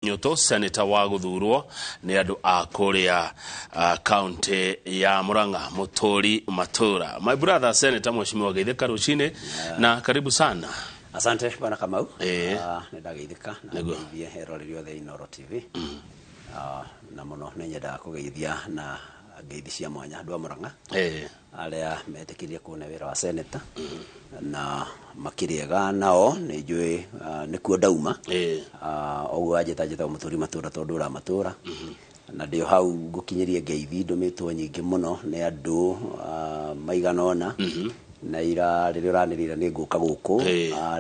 Nyũtũ, senator wa gũthurwo nĩ andũ a kũrĩa kaunti ya Murang'a, Mũtũri Matũra. My brother senator, mheshimiwa, geithĩka rũcinĩ na karibu sana. Asante, bwana Kamau. Nĩ ndageithĩka na ngeithie eroreri othe Inooro TV. Na mũno nĩ nyendaga kũgeithia na ngeithi cia mwanya andũ a Murang'a arĩa metĩkĩrie kuona wĩra wa senator na makĩrĩega nao nĩ njũĩ nĩkuo ndauma. Ũguo wanjĩta njĩtagwo Mũtũri Matũra tondũ ũramatũra na ndĩ o hau ngũkinyĩrie ngeithi ndũmĩtwo nyingĩ mũno nĩ andũ maigana ũna na ira rĩrĩa ũranĩrĩra nĩ ngũka gũkũ.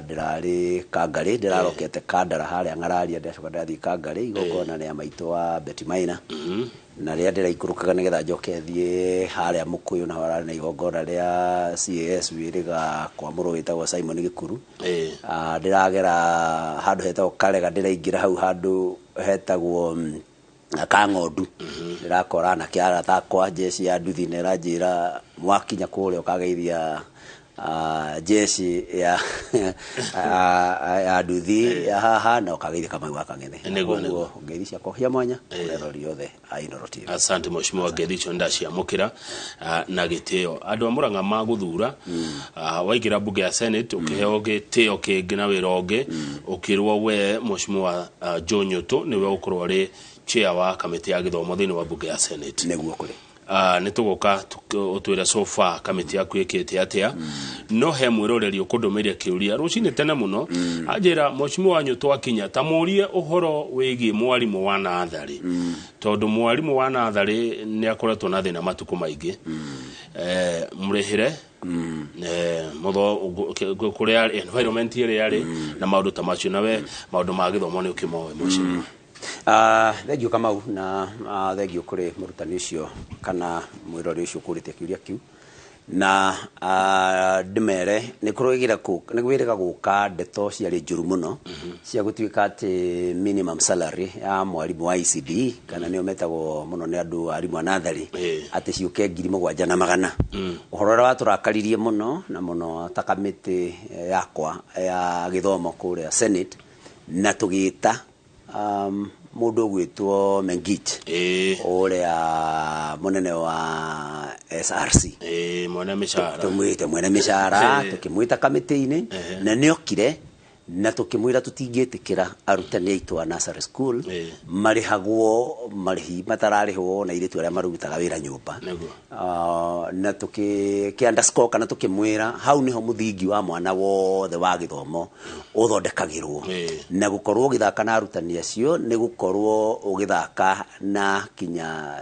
Ndĩrarĩ Kangarĩ, ndĩrarokete Kandara harĩa Ng'araria, ndĩracoka ndĩrathiĩ Kangarĩ igongona rĩa maitũ wa Betty Maina na rĩrĩa ndĩraikũrũkaga nĩgetha njoke thiĩ harĩa Mũkũyũ naho hararĩ na igongona rĩa CAS wĩrĩga kwa mũrũ wĩtagwo Simon Gĩkuru. Ndĩragera handũ hetagwo Karega, ndĩraingĩra hau handũ hetagwo Kang'ondu, ndĩrakora anake arata akwa jeshi ya nduthi na ĩranjĩra mwakinya kũrĩa ũkageithia jeshi ya nduthi ya haha na ũkageithia Kamau wa Kang'ethe. Koguo ngeithi ciakwa cia mwanya kũrĩ arori othe a Inooro TV. Asante mheshimiwa, ngeithi icio ndaciamũkĩra na gĩtĩo. Andũ a Murang'a magũthura, waingĩra mbunge ya Senate ũkĩheo gĩtĩo kĩngĩ na wĩra ũngĩ, ũkĩrwo we mheshimiwa Joe Nyũtũ nĩwe ũkorwo ũrĩ chair wa kamĩtĩ ya gĩthomo thĩinĩ wa mbunge ya Senate. Nĩguo kũrĩ. Nĩ tũgũka ũtwĩre so far kamĩtĩ yaku ĩkĩte atĩa, no he mwĩroreri ũkũndũmĩire kĩũria rũcinĩ tene mũno, anjĩra mheshimiwa Nyũtũ akinya ta mũrie ũhoro wĩgiĩ mwarimũ wa natharĩ, tondũ mwarimũ wa natharĩ nĩ akoretwo na thĩna matukũ maingĩ, mũrĩhĩre kũrĩa environment ĩrĩa arĩ na maũndũ ta macio, nawe maũndũ ma gĩthomo nĩ ũkĩmoĩ, mheshimiwa. Thengiũ Kamau, na thengiũ kũrĩ mũrutani ũcio kana mwĩrori ũcio ũkũrĩtie kĩũria kĩu, na ndĩmere nĩ kwĩrĩga gũka ndeto ciarĩ njũru mũno cia gũtuĩka atĩ minimum salary ya mwarimũ wa ECD, kana nĩo metagwo mũno nĩ andũ arimũ a natharĩ, atĩ ciũke 7,100. Ũhoro ũrĩa watũrakaririe mũno na mũno ta kamĩtĩ yakwa ya gĩthomo kũrĩa Senate, na tũgĩta mũndũ ũgwĩtwo Mengich, ũrĩa mũnene wa SRC. Mwene mĩcara. Tũmwĩte mwene mĩcara. Tũkĩmwĩta kamĩtĩ-inĩ na nĩokire na tũkĩmwĩra tũtingĩtĩkĩra arutani aitũ a nursery school marĩhagwo marĩhi matararĩhwo na airĩtu arĩa marutaga wĩra nyũmba. Na tũkĩ underscore kana tũkĩmwĩra hau nĩho mũthingi wa mwana wothe wa gĩthomo ũthondekagĩrwo, na gũkorwo ũgĩthaka na arutani acio nĩ gũkorwo ũgĩthaka na kinya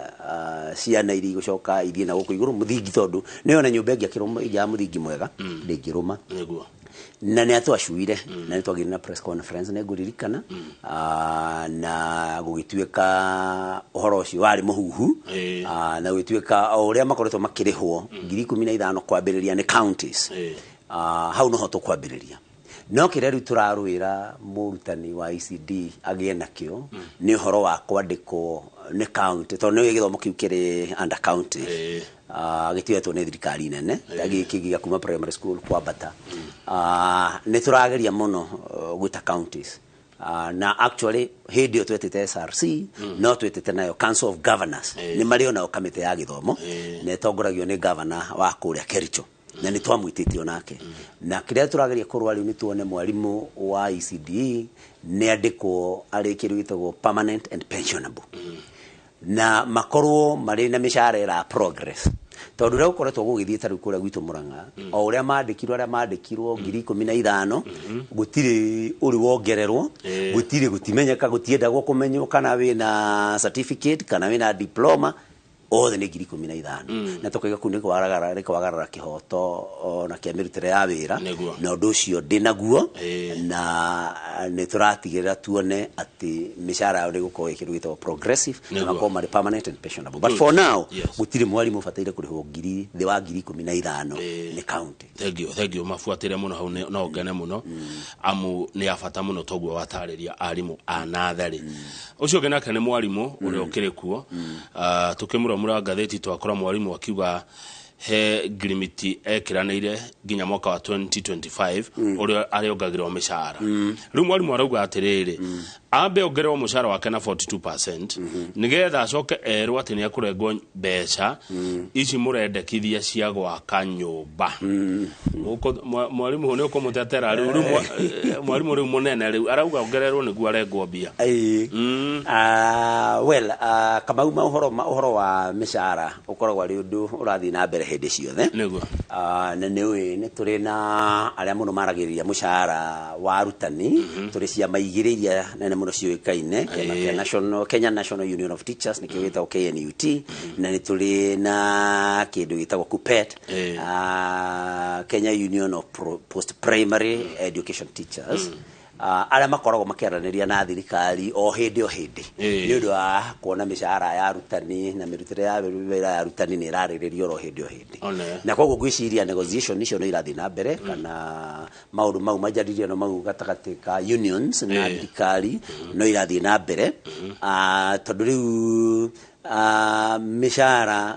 ciana iria igũcoka ithiĩ na gũkũ igũrũ mũthingi, tondũ nĩyo na nyũmba ĩngĩakĩrwo ĩngĩaga mũthingi mwega ndĩngĩrũma. Na nĩ atwacuire na nĩ twagĩire na press conference, nĩ ngũririkana, na gũgĩtuĩka ũhoro ũcio warĩ mũhuhu. Na gũgĩtuĩka o ũrĩa makoretwo makĩrĩhwo 15,000 kwambĩrĩria nĩ counties, hau noho tũkwambĩrĩria. No kĩrĩa rĩu tũrarũĩra mũrutani wa ECD agĩe nakĩo nĩ ũhoro wa kwandĩkwo nĩ county, tondũ nĩ gĩthomo kĩu kĩrĩ under county, gĩtioetwo nĩ thirikari nene gĩkĩ gĩa kuma primary school kwambata. Nĩ tũrageria mũno gwĩta counties, na actually hĩndĩ ĩyo twetĩte SRC, no twetĩte nayo Council of Governors, nĩ marĩ onao kamĩtĩ ya gĩthomo na ĩtongoragio nĩ governor wa kũrĩa Kericho, na nĩ twamwĩtĩte onake. Na kĩrĩa tũrageria kũrũa rĩu nĩ tuone mwarimũ wa ECDE nĩ andĩkwo arĩ kĩndũ gĩtagwo permanent and pensionable, na makorwo marĩ na mĩcara ĩra progress, tondũ ũrĩa gũkoretwo gũgĩthiĩ ta rĩu kũrĩa gwitũ Murang'a, o ũrĩa mandĩkirwo arĩa mandĩkirwo 15,000, gũtirĩ ũrĩ wongererwo. Gũtirĩ, gũtimenyeka, gũtiendagwo kũmenywo kana wĩna certificate kana wĩna diploma, othe nĩ 15,000. Na tũkaiga kũu nĩ kwagarara kĩhoto na kĩa mĩrutĩre ya wĩra. Na ũndũ ũcio ndĩ naguo na nĩ tũratigĩrĩra tuone atĩ mĩcara yao nĩ ĩgũkorwo ĩ kĩndũ gĩtagwo progressive na makorwo marĩ permanent and pensionable, but for now gũtirĩ mwarimũ ũbataire kũrĩhwo ngiri thĩ wa 15,000 nĩ county. Thank you, thank you, mabuatĩre mũno hau no ngene mũno amu nĩ ya bata mũno toguo watarĩria arimũ a natharĩ. Ũcio ũngĩ nake nĩ mwarimũ ũrĩa ũkĩrĩ kuo. Tũkĩmũramũra ngathĩti twakora mwarimũ akiuga he ngirimiti ekĩranĩire nginya mwaka wa 2025 ũrĩa arĩongagĩrwo mĩcara. Rĩu mwarimũ arauga atĩrĩrĩ, Ambe ongererwo mũcara wake na 42% nigetha acoke erwo atĩ nĩ ekũrengwo mbeca ici mũrendekithia cia gwaka nyũmba. Mwarimũ nĩ ũkũmũtetera rĩu rĩu mwarimũ rĩu mũnene rĩu arauga ongererwo nĩguo arengwo mbia. Ĩĩ. Well, Kamau, ma ũhoro wa mĩcara ũkoragwo arĩ ũndũ ũrathiĩ na mbere hĩndĩ ciothe. Nĩguo. Na nĩ ũĩ nĩ tũrĩ na arĩa mũno maragĩrĩria mũcara wa arutani, tũrĩ ciama igĩrĩ iria nene mũno ciũĩkaine, kĩama kĩa Kenya National Union of Teachers, nĩkĩo gĩtagwo KNUT, na nĩ tũrĩ na kĩndũ gĩtagwo KUPPET, Kenya Union of Post Primary Education Teachers, arĩa makoragwo makĩaranĩria na thirikari o hĩndĩ o hĩndĩ nĩ ũndũ wa kuona mĩcara ya arutani na mĩrutĩre ya wĩra ya arutani nĩ ĩrarĩrĩrio oro hĩndĩ o hĩndĩ. One. Na koguo ngwĩciria negotiation icio no irathiĩ na mbere, kana maũndũ mau majadiliano mau gatagatĩ ka unions na thirikari no irathiĩ na mbere. Tondũ rĩu mĩcara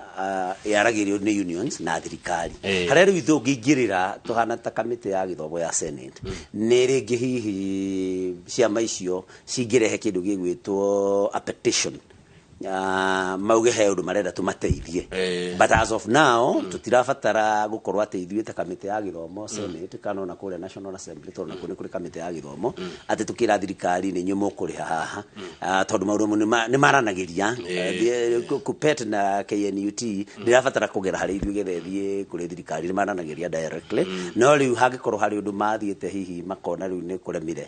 yaragĩrio nĩ unions na thirikari. Harĩa rĩu ithuĩ ũngĩingĩrĩra tũhana ta kamĩtĩ ya gĩthomo ya Senate, nĩ rĩngĩ hihi ciama icio cingĩrehe kĩndũ gĩgwĩtwo a petition, mauge he ũndũ marenda tũmateithie. But as of now tũtirabatara gũkorwo atĩ ithuĩ ta kamĩtĩ ya gĩthomo Senate, kana ona kũrĩa National Assembly, tondũ nakuo nĩ kũrĩ kamĩtĩ ya gĩthomo, atĩ tũkĩra thirikari nĩ inyuĩ mũkũrĩha haha. Tondũ maũndũ nĩ maranagĩria. KUPPET na KNUT ndĩrabatara kũgera harĩ ithuĩ getha ĩthiĩ kũrĩ thirikari, nĩ maranagĩria directly. No rĩu hangĩkorwo harĩ ũndũ mathiĩte hihi makona rĩu nĩ kũremire,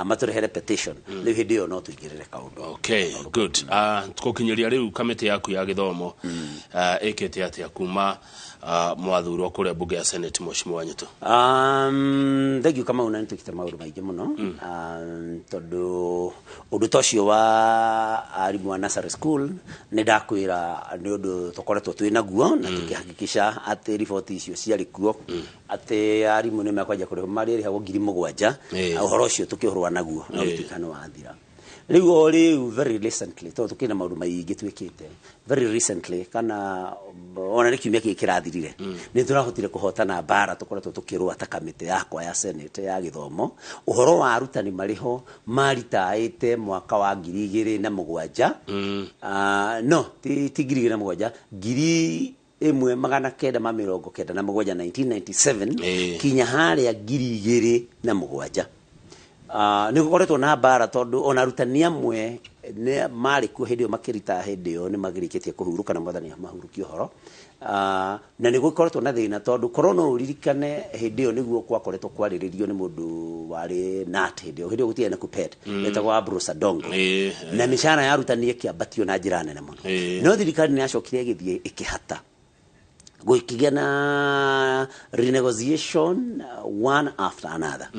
matũrehere petition, rĩu hĩndĩ ĩyo no tũingĩrĩre kaũndũ. Okay, good. Tũgũkinyĩria rĩu kamĩtĩ yaku ya gĩthomo ĩkĩte atĩa kuma mwathurwo kũrĩa mbunge ya Senate, mheshimiwa Nyutu? Thank you, Kamau, na nĩtwĩkĩte maũndũ maingĩ mũno, tondũ ũndũ ta ũcio wa arimũ a nursery school nĩ ndakwĩra nĩ ũndũ tũkoretwo twĩ naguo, na tũkĩhakikisha atĩ riboti icio ciarĩ kuo atĩ arimũ nĩ mekwanjia kũrĩhwo marĩrĩhagwo 7,000. Ũhoro ũcio tũkĩũrũa naguo na ũgĩtuĩka nĩ wathira. Rĩu o rĩu very recently, tondũ tũkĩrĩ na maũndũ maingĩ twĩkĩte very recently, kana ona nĩ kiumia gĩkĩ kĩrathirire, nĩ tũrahotire kũhotana mbara tũkoretwo tũkĩrũa ta kamĩtĩ yakwa ya Senate ya gĩthomo, ũhoro wa arutani marĩho maritaĩte mwaka wa 2007. No ti 2007, 1997, 1997 kinya harĩa 2007. Nĩ gũkoretwo na mbara tondũ ona arutani amwe nĩ marĩ kuo hĩndĩ ĩyo makĩrita, hĩndĩ ĩyo nĩ magĩrĩkĩtie kũhurũka na Mwathani amahurũkie ũhoro. Na nĩ gũkoretwo na thĩna tondũ korwo no ũririkane hĩndĩ ĩyo nĩguo gwakoretwo kwarĩrĩrio nĩ mũndũ warĩ nat hĩndĩ ĩyo, hĩndĩ ĩyo gũtiarĩ na KUPPET, etagwo Ambrose Adongo, na mĩcara ya arutani ĩkĩambatio na njĩra nene mũno. No thirikari nĩ yacokire ĩgĩthiĩ ĩkĩhata gũkĩgĩa na renegotiation one after another.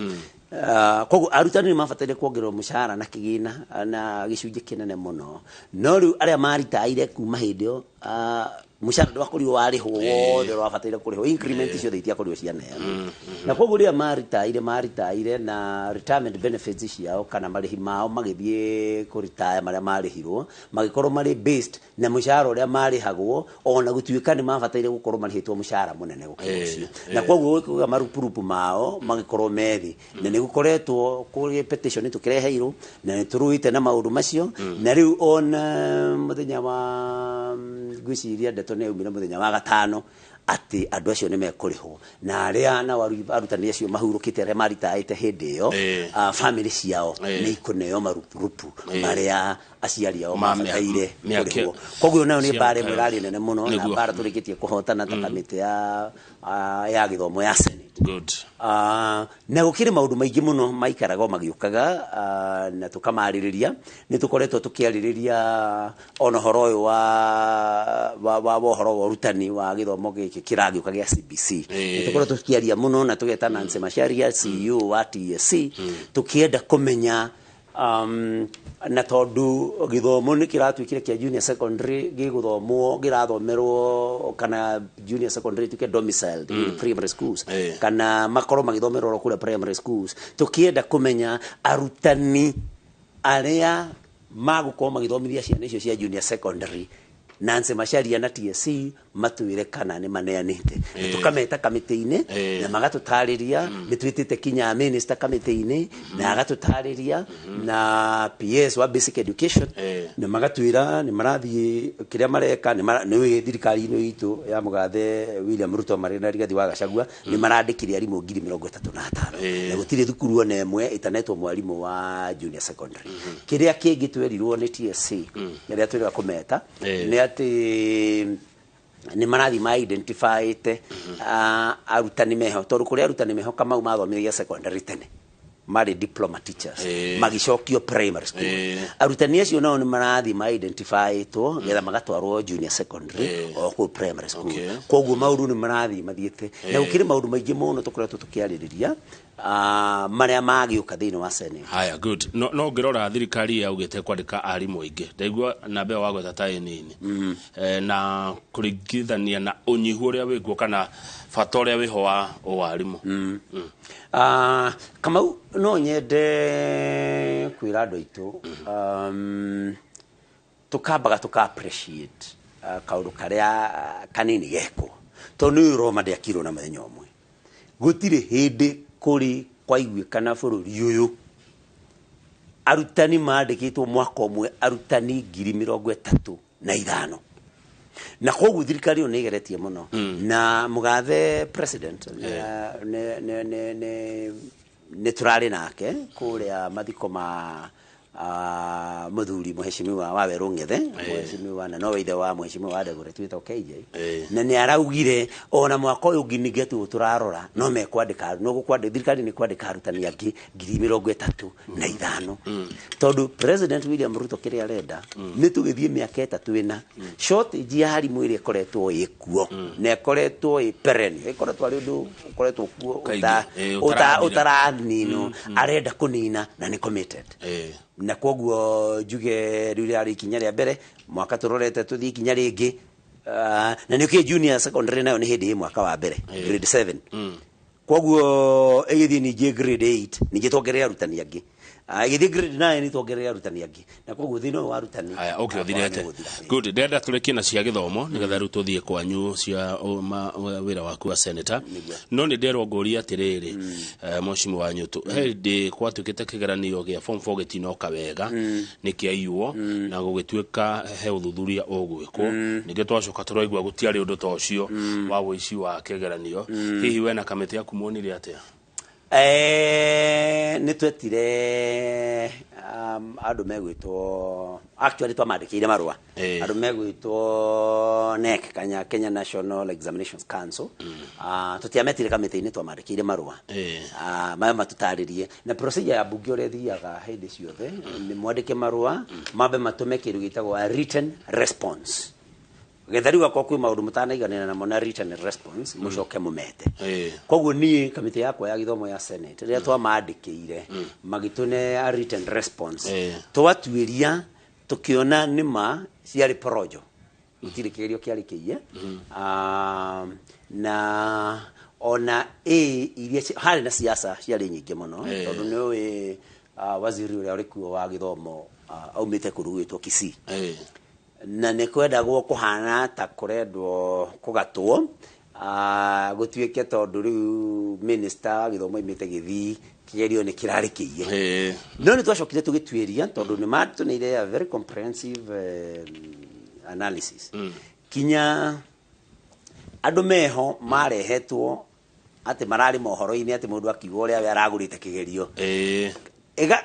Koguo arutani nĩ mabataire kuongererwo mũcara na kĩgĩna na gĩcunjĩ kĩnene mũno, no rĩu arĩa maritaire kuma hĩndĩ ĩyo, mũcara ndwakorirwo warĩhwo wothe ũrĩa wabataire kũrĩhwo, increment ciothe itiakorirwo cianeanwo, na koguo rĩrĩa maritaire na retirement benefits ciao kana marĩhi mao magĩthiĩ kũritaya marĩa marĩhirwo magĩkorwo marĩ based na mũcara ũrĩa marĩhagwo, ona gũtuĩka nĩ mabataire gũkorwo marĩhĩtwo mũcara mũnene gũkĩra ũcio, na koguo gũkĩgĩa marupurupu mao magĩkorwo methi, na nĩ gũkoretwo kũrĩ petition tũkĩreheirwo na nĩ tũrũĩte na maũndũ macio. Na rĩu ona mũthenya wa ngwĩciria ndeto nĩ yaumire mũthenya wa gatano atĩ andũ acio nĩ mekũrĩhwo, na arĩa nao arutani acio mahurũkĩte arĩa maritaĩte hĩndĩ ĩyo, family ciao nĩ ikũneo marupurupu marĩa aciari ao mabataire kũrĩhwo. Koguo nayo nĩ mbara ĩmwe ĩrarĩ nene mũno na mbara tũrĩkĩtie kũhotana ta kamĩtĩ ya gĩthomo ya Senate. Good. Na gũkĩrĩ maũndũ maingĩ mũno maikaraga o magĩũkaga, na tũkamarĩrĩria. Nĩ tũkoretwo tũkĩarĩrĩria ona ũhoro ũyũ wa ũhoro wa ũrutani wa gĩthomo gĩkĩ kĩragĩũka gĩa CBC. Nĩ tũkoretwo tũkĩaria mũno na tũgeta Nancy Macharia, CEO wa TSC, tũkĩenda kũmenya, na tondũ gĩthomo nĩ kĩratuĩkire kĩa junior secondary gĩgũthomwo kĩrathomerwo kana junior secondary ituĩke domiciled in primary schools, kana makorwo magĩthomerwo oro kũrĩa primary schools, tũkĩenda kũmenya arutani arĩa magũkorwo magĩthomithia ciana icio cia junior secondary. Nancy Macharia na TSC matwire kana nĩ maneanĩte. Na tũkameta kamĩtĩ-inĩ na magatũtarĩria. Nĩ twĩtĩte kinya minister kamĩtĩ-inĩ na agatũtarĩria, na PS wa basic education, na magatwĩra nĩ marathiĩ kĩrĩa mareka. Nĩ thirikari ĩno itũ ya mũgathe William Ruto marĩ na Rigathi wa Gachagua nĩ marandĩkire arimũ 35,000, na gũtirĩ thukuru ona ĩmwe ĩtanetwo mwarimũ wa junior secondary. Kĩrĩa kĩngĩ twerirwo nĩ TSC rĩrĩa twĩrĩga kũmeta nĩ atĩ nĩ marathiĩ ma identifyĩte arutani meho, tondũ kũrĩ arutani meho Kamau mathomithagia secondary tene, marĩ diploma teachers, magĩcokio primary school. Arutani acio nao nĩ marathiĩ ma identifyĩtwo getha magatwarwo junior secondary o kũu primary school. Koguo maũndũ nĩ marathiĩ mathiĩte, na gũkĩrĩ maũndũ maingĩ mũno tũkoretwo tũkĩarĩrĩria marĩa magĩũka thĩinĩ wa Senate. Haya, good. No ngĩrora thirikari yaugĩte kwandĩka arimũ aingĩ, ndaigua namba ĩyo wagweta ta ĩ nini. Na kũringithania na ũnyihu ũrĩa wĩkuo kana bata ũrĩa wĩho wa warimũ. Kamau, no nyende kwĩra andũ aitũ, tũkambaga tũka appreciate kaũndũ karĩa kanini gekwo, tondũ nĩ ũroma ndĩakirwo na mũthenya ũmwe. Gũtirĩ hĩndĩ kũrĩ kwaiguĩkana bũrũri ũyũ arutani mandĩkĩtwo mwaka ũmwe arutani 35,000, na koguo thirikari ĩyo nĩ ĩgeretie mũno na mũgathe president nĩ tũrarĩ nake kũrĩa mathiko ma mũthuri mũheshimiwa wa Werũ Ng'ethe, mũheshimiwa na nowe ithe wa mũheshimiwa wa Ndegũre twĩtwo KJ, na nĩ araugire ona mwaka ũyũ ũngĩ ningĩ atĩ tũrarora no mekwandĩka, no gũkwandĩka, thirikari nĩ kwandĩka arutani angĩ 35,000, tondũ President William Ruto kĩrĩa arenda nĩ tũgĩthiĩ mĩaka 3 ĩna, shortage ya arimũ ĩrĩa ĩkoretwo ĩkuo na ĩkoretwo ĩ perennial, ĩkoretwo arĩ ũndũ ũkoretwo kuo Kaingĩ, ũtarathira. Ũtaraninwo, arenda kũnina na nĩ committed. Na koguo njuge rĩu rĩarĩ ikinya rĩa mbere, mwaka tũrorete tũthiĩ ikinya rĩngĩ. Na nĩ ũkĩ junior secondary nayo nĩ hĩndĩ ĩ mwaka wa mbere, grade 7, koguo ĩgĩthiĩ ningĩ grade 8 ningĩ tuongerere arutani angĩ. Ĩgĩthiĩ grade 9 nĩ tuongerere arutani angĩ, na koguo thĩna ũyũ wa arutani Haya, okay, ũthirete. nĩ ũgũthira. Good. Ndĩrenda tũrĩkie na cia gĩthomo nĩgetha rĩu tũthiĩ kwanyu cia wĩra waku wa senator. No nĩ nderwo ngũrie atĩrĩrĩ, mheshimiwa wa Nyũtũ, he hĩndĩ gwatuĩkĩte kĩgeranio gĩa form 4 gĩtinoka wega, nĩ kĩaiywo na gũgĩtuĩka he ũthuthuria ũgwĩkwo. Ningĩ twacoka tũraigua gũtiarĩ ũndũ ta ũcio wa ũici wa kĩgeranio. Hihi we na kamĩtĩ yaku muonire atĩa? Nĩ twetire andũ megwĩtwo, actually twamandĩkĩire marũa, andũ megwĩtwo NEC, Kenya National Examinations Council. Tũtiametire kamĩtĩ-inĩ, twamandĩkĩire marũa maya matũtarĩrie na procedure ya bunge ũrĩa ĩthiaga hĩndĩ ciothe. Nĩ mwandĩke marũa, mambe matũme kĩndũ gĩtagwo a written response, getha rĩu akorwo kwĩ maũndũ mũtanaiganĩra namo na written response, mũcoke mũmete. Koguo niĩ kamĩtĩ yakwa ya gĩthomo ya Senate, rĩrĩa twamandĩkĩire magĩtũne a written response, twatuĩria tũkĩona nĩma ciarĩ porojo, gũtirĩ kĩgerio kĩarĩ kĩiye. Na ona ĩ iria harĩ na siasa ciarĩ nyingĩ mũno, tondũ nĩ ũĩ waziri ũrĩa ũrĩ kuo wa gĩthomo aumĩte kũndũ gwĩtwo Kisii, na nĩ kwendagwo kũhana ta kũrendwo kũgatwo, gũtuĩke tondũ rĩu minister wa gĩthomo aumĩte Gĩthii, kĩgerio nĩ kĩrarĩ kĩiye. No nĩ twacokire tũgĩtuĩria, tondũ nĩ matũneire a very comprehensive analysis, kinya andũ meho marehetwo atĩ mararĩ mohoro-inĩ atĩ mũndũ akiuga ũrĩa we aragũrĩte kĩgerio,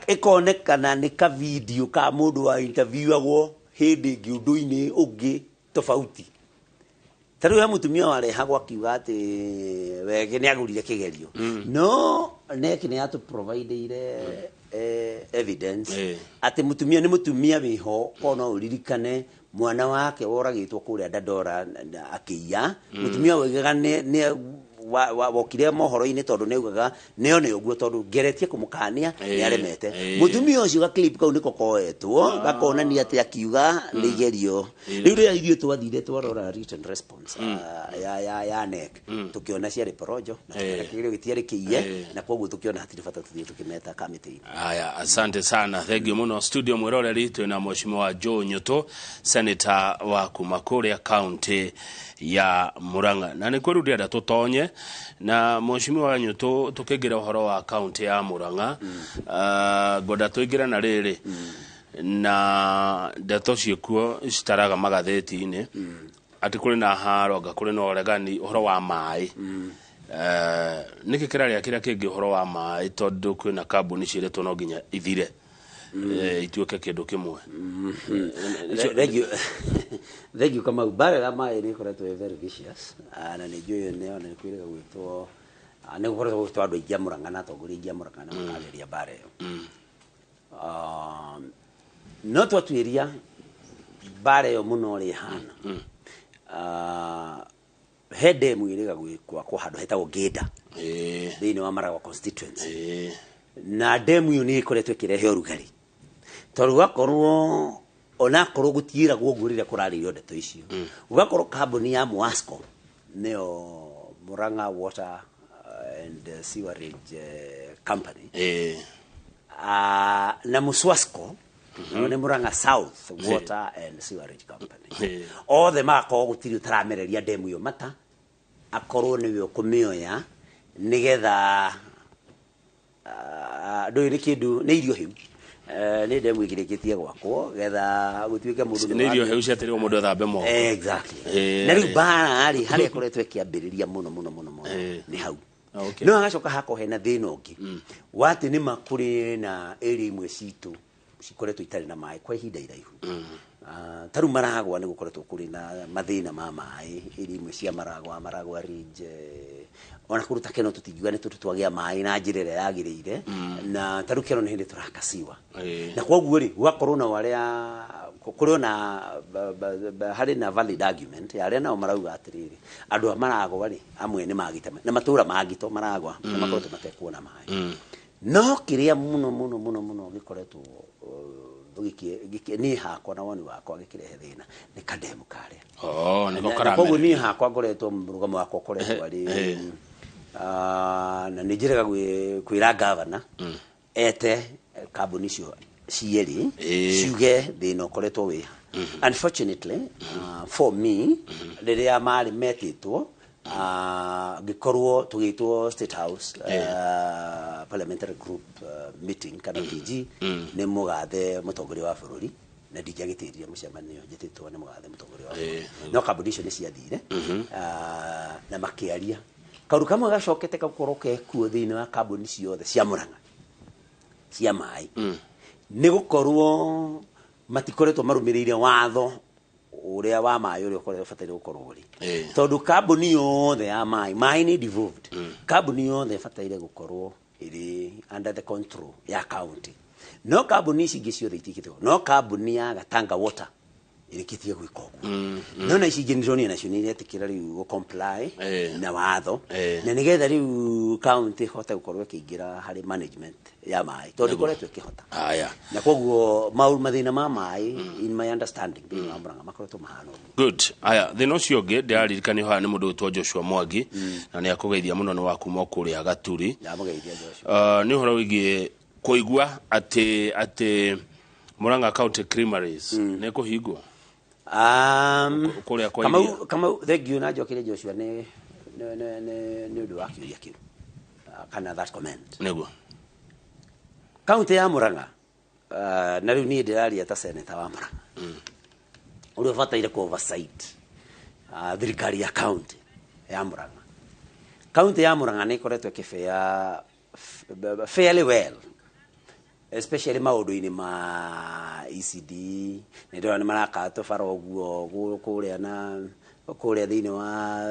ĩkonekana nĩ ka video ka mũndũ wa interviewagwo hĩndĩ ĩngĩ ũndũ-inĩ ũngĩ tofauti. Ta rĩu he mũtumia warehagwo akiuga atĩ wege nĩ agũrire kĩgerio, no NEC nĩ yatũ-provideire evidence atĩ mũtumia nĩ mũtumia wĩho, korwo no ũririkane mwana wake woragĩtwo kũrĩa Dandora akĩiya, mũtumia woigaga nĩ wokire mohoro-inĩ tondũ nĩaugaga nĩo nĩ ũguo tondũ ngeretie kũmũkania nĩ aremete. Ĩĩ. Mũtumia ũcio ga clip kau nĩko koetwo gakonania atĩ akiuga nĩ igerio. Rĩu rĩrĩa ithuĩ twathire twarora written response ya KNEC, tũkĩona ciarĩ porojo na tũkĩona kĩgerio gĩtiarĩ kĩiye, na koguo tũkĩona hatirĩ bata tũthiĩ tũkĩmeta kamĩtĩ-inĩ. Haya, asante sana, thank you muno. Studio mwiroreri twina Mheshimiwa Joe Nyutu, senator wa kuma kuria county ya Murang'a, na nĩ kwĩru ndĩrenda tũtonye na Mheshimiwa Nyutu tũkĩingĩra ũhoro wa county ya Murang'a. Ngwenda tũingĩre na rĩrĩ na ndeto ciĩkuo citaraga magathĩti-inĩ atĩ kũrĩ na haro anga kũrĩ na ũregani ũhoro wa maĩ. Nĩkĩ kĩrarĩa kĩrĩa kĩngĩ ũhoro wa maĩ, tondũ kwĩna kambuni ciĩrĩtwo no nginya ithire, ituĩke kĩndũ kĩmwe? Thank you. Thank you, Kamau. Mbara ya maĩ nĩ ĩkoretwo ĩ very vicious. Na nĩ njũĩ nĩ ona nĩ kwĩrĩga gwĩtwo, nĩ gũkoretwo gwĩtwo andũ aingĩ a Murang'a na atongoria aingĩ a Murang'a na makarĩria mbara ĩyo. No twatuĩria mbara ĩyo mũno ũrĩa ĩhana. He ndemu ĩrĩga gwakwo handũ hetagwo Ngĩnda thĩinĩ wa Maragwa constituency, na ndemu ĩyo nĩ ĩkoretwo ĩkĩrehe ũrugarĩ tondũ gũgakorwo onakorwo gũtiĩragwo ũguo rĩrĩa kũrarĩrio ndeto icio, gũgakorwo kambuni ya Mwasco, nĩyo Murang'a Water and Sewerage Company, na Muswasco nĩo nĩ Murang'a South Water and Sewerage Company, othe magakorwo gũtirĩ ũtaramereria ndemu ĩyo mata akorwo nĩwe ũkũmĩoya nĩgetha ndũĩ nĩ kĩndũ nĩ irio hĩu. Nĩ ndemu ĩkĩrĩkĩtie gwakwo getha gũtuĩke mũndũ Nĩ irio hĩu ciatĩrĩrwo mũndũ ethambe moko. Exactly. Na rĩu mbara rĩ harĩa ĩkoretwo ĩkĩambĩrĩria mũno mũno mũno mũno nĩ hau. No hagacoka hakorwo hena thĩna ũngĩ wa atĩ nĩma kũrĩ na area imwe citũ cikoretwo itarĩ na maĩ kwa ihinda iraihu. Ta rĩu Maragwa nĩ gũkoretwo kũrĩ na mathĩna ma maĩ area imwe cia Maragwa, Maragwa Ridge, ona kũndũ ta Keno tũtingiuga nĩ tũtũ twagĩa maĩ na njĩra ĩrĩa yagĩrĩire, na ta rĩu Keno nĩ hĩndĩ tũrakasiwa, na koguo rĩ gũgakorwo na arĩa kũrĩ ona harĩ na valid argument ya arĩa nao marauga atĩrĩrĩ, andũ a Maragwa rĩ amwe nĩ magĩte na matũra mangĩ to Maragwa nĩ makoretwo matekuona maĩ. No kĩrĩa mũno mũno mũno mũno gĩkoretwo niĩ hakwa na woni wakwa gĩkĩrehe thĩna nĩ kandemu karĩa. Oh, nĩko Na koguo karamera. Niĩ hakwa ngoretwo mũrũgamo wakwa ũkoretwo arĩ na nĩ njĩrega kwĩra gavana ete kambuni icio cierĩ ciuge thĩna ũkoretwo wĩha. Unfortunately for me, rĩrĩa marĩ metĩtwo, ngĩkorwo tũgĩtwo State House, parliamentary group meeting kana PG nĩ mũgathe mũtongoria wa bũrũri, na ndingĩagĩtĩria mũcemanio njĩtĩtwo nĩ mũgathe mũtongoria wa bũrũri. No kambuni icio nĩ ciathire na makĩaria kaũndũ kamwe gacokete gakorwo kekuo thĩinĩ wa kambuni ciothe cia Murang'a cia maĩ, nĩ gũkorwo matikoretwo marũmĩrĩire watho ũrĩa wa maĩ ũrĩa ũkoretwo ũbataire gũkorwo ũrĩ, tondũ kambuni yothe ya maĩ, maĩ nĩ devolved, kambuni yothe ĩbataire gũkorwo ĩrĩ under the control ya county, no kambuni ici ingĩ ciothe itikĩte, no kambuni ya Gatanga Water ĩrĩkĩtie gwĩka ũguo, no na ici ingĩ nĩndĩronire nacio nĩ iretĩkĩra rĩu gũ comply na watho, na nĩgetha rĩu county ĩhote gũkorwo ĩkĩingĩra harĩ management ya maĩ tondũ ndĩkoretwo ĩkĩhota. Haya. Na koguo mathĩna ma maĩ, in my understanding, thĩinĩ wa Murang'a makoretwo mahana ũguo. Good. Aya, thĩna ũcio ũngĩ ndĩraririkanio haha nĩ mũndũ wĩtwo Joshua Mwangi, na nĩ akũgeithia mũno, nĩ wa kuma kũrĩa Gaturi. Ndamũgeithia Joshua. Nĩ ũhoro wĩgiĩ kũigua atĩ Murang'a County Creameries nĩ kũhingwo kũrĩa kwa iria. Kamau, thank you na njokerie Joshua nĩ ũndũ wa kĩũria kĩu, kana that comment. Nĩguo. Kaunti ya Murang'a, na rĩu niĩ ndĩraria ta senator wa Murang'a ũrĩa ũbataire ku oversight thirikari ya county ya Murang'a. Kaunti ya Murang'a nĩ ĩkoretwo ĩkĩbea fairly well, especially maũndũ-inĩ ma ECD. Nĩ ndĩrona nĩ maraka tũbara ũguo kũrĩa na kũrĩa thĩinĩ wa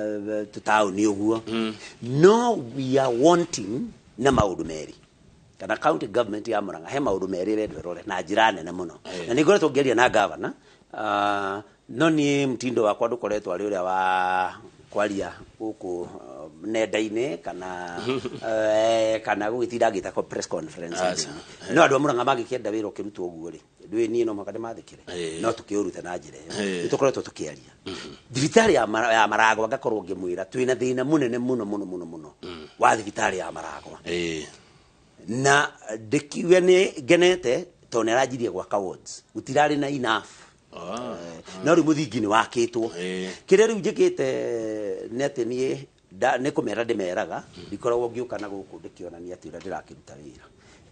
tũtaũni ũguo, no we are wanting na maũndũ merĩ, kana county government ya Murang'a he maũndũ merĩ ĩrendwo ĩrore na njĩra nene mũno, na nĩ ngoretwo ngĩaria na governor, no niĩ mtindo wakwa ndũkoretwo arĩ ũrĩa wa Kwaria gũkũ nenda-inĩ kana kana gũgĩtinda ngĩta ko press conference. Aca. No andũ a Murang'a mangĩkĩenda wĩra ũkĩrutwo ũguo rĩ, ndũĩ niĩ no mũhaka ndĩmathĩkĩre. No tũkĩũrute na njĩra ĩyo. Nĩ tũkoretwo tũkĩaria thibitarĩ ya Maragwa, ngakorwo ngĩmwĩra twĩna thĩna mũnene mũno mũno mũno mũno wa thibitarĩ ya Maragwa. Na ndĩkiuge nĩ ngenete tondũ nĩ aranjirie gwaka wards, gũtirarĩ na enough. No rĩu mũthingi nĩ wakĩtwo. Kĩrĩa rĩu njĩkĩte nĩ atĩ niĩ nĩ kũmera ndĩmeraga, ndikoragwo ngĩũka na gũkũ ndĩkĩonania atĩ ũrĩa ndĩrakĩruta wĩra,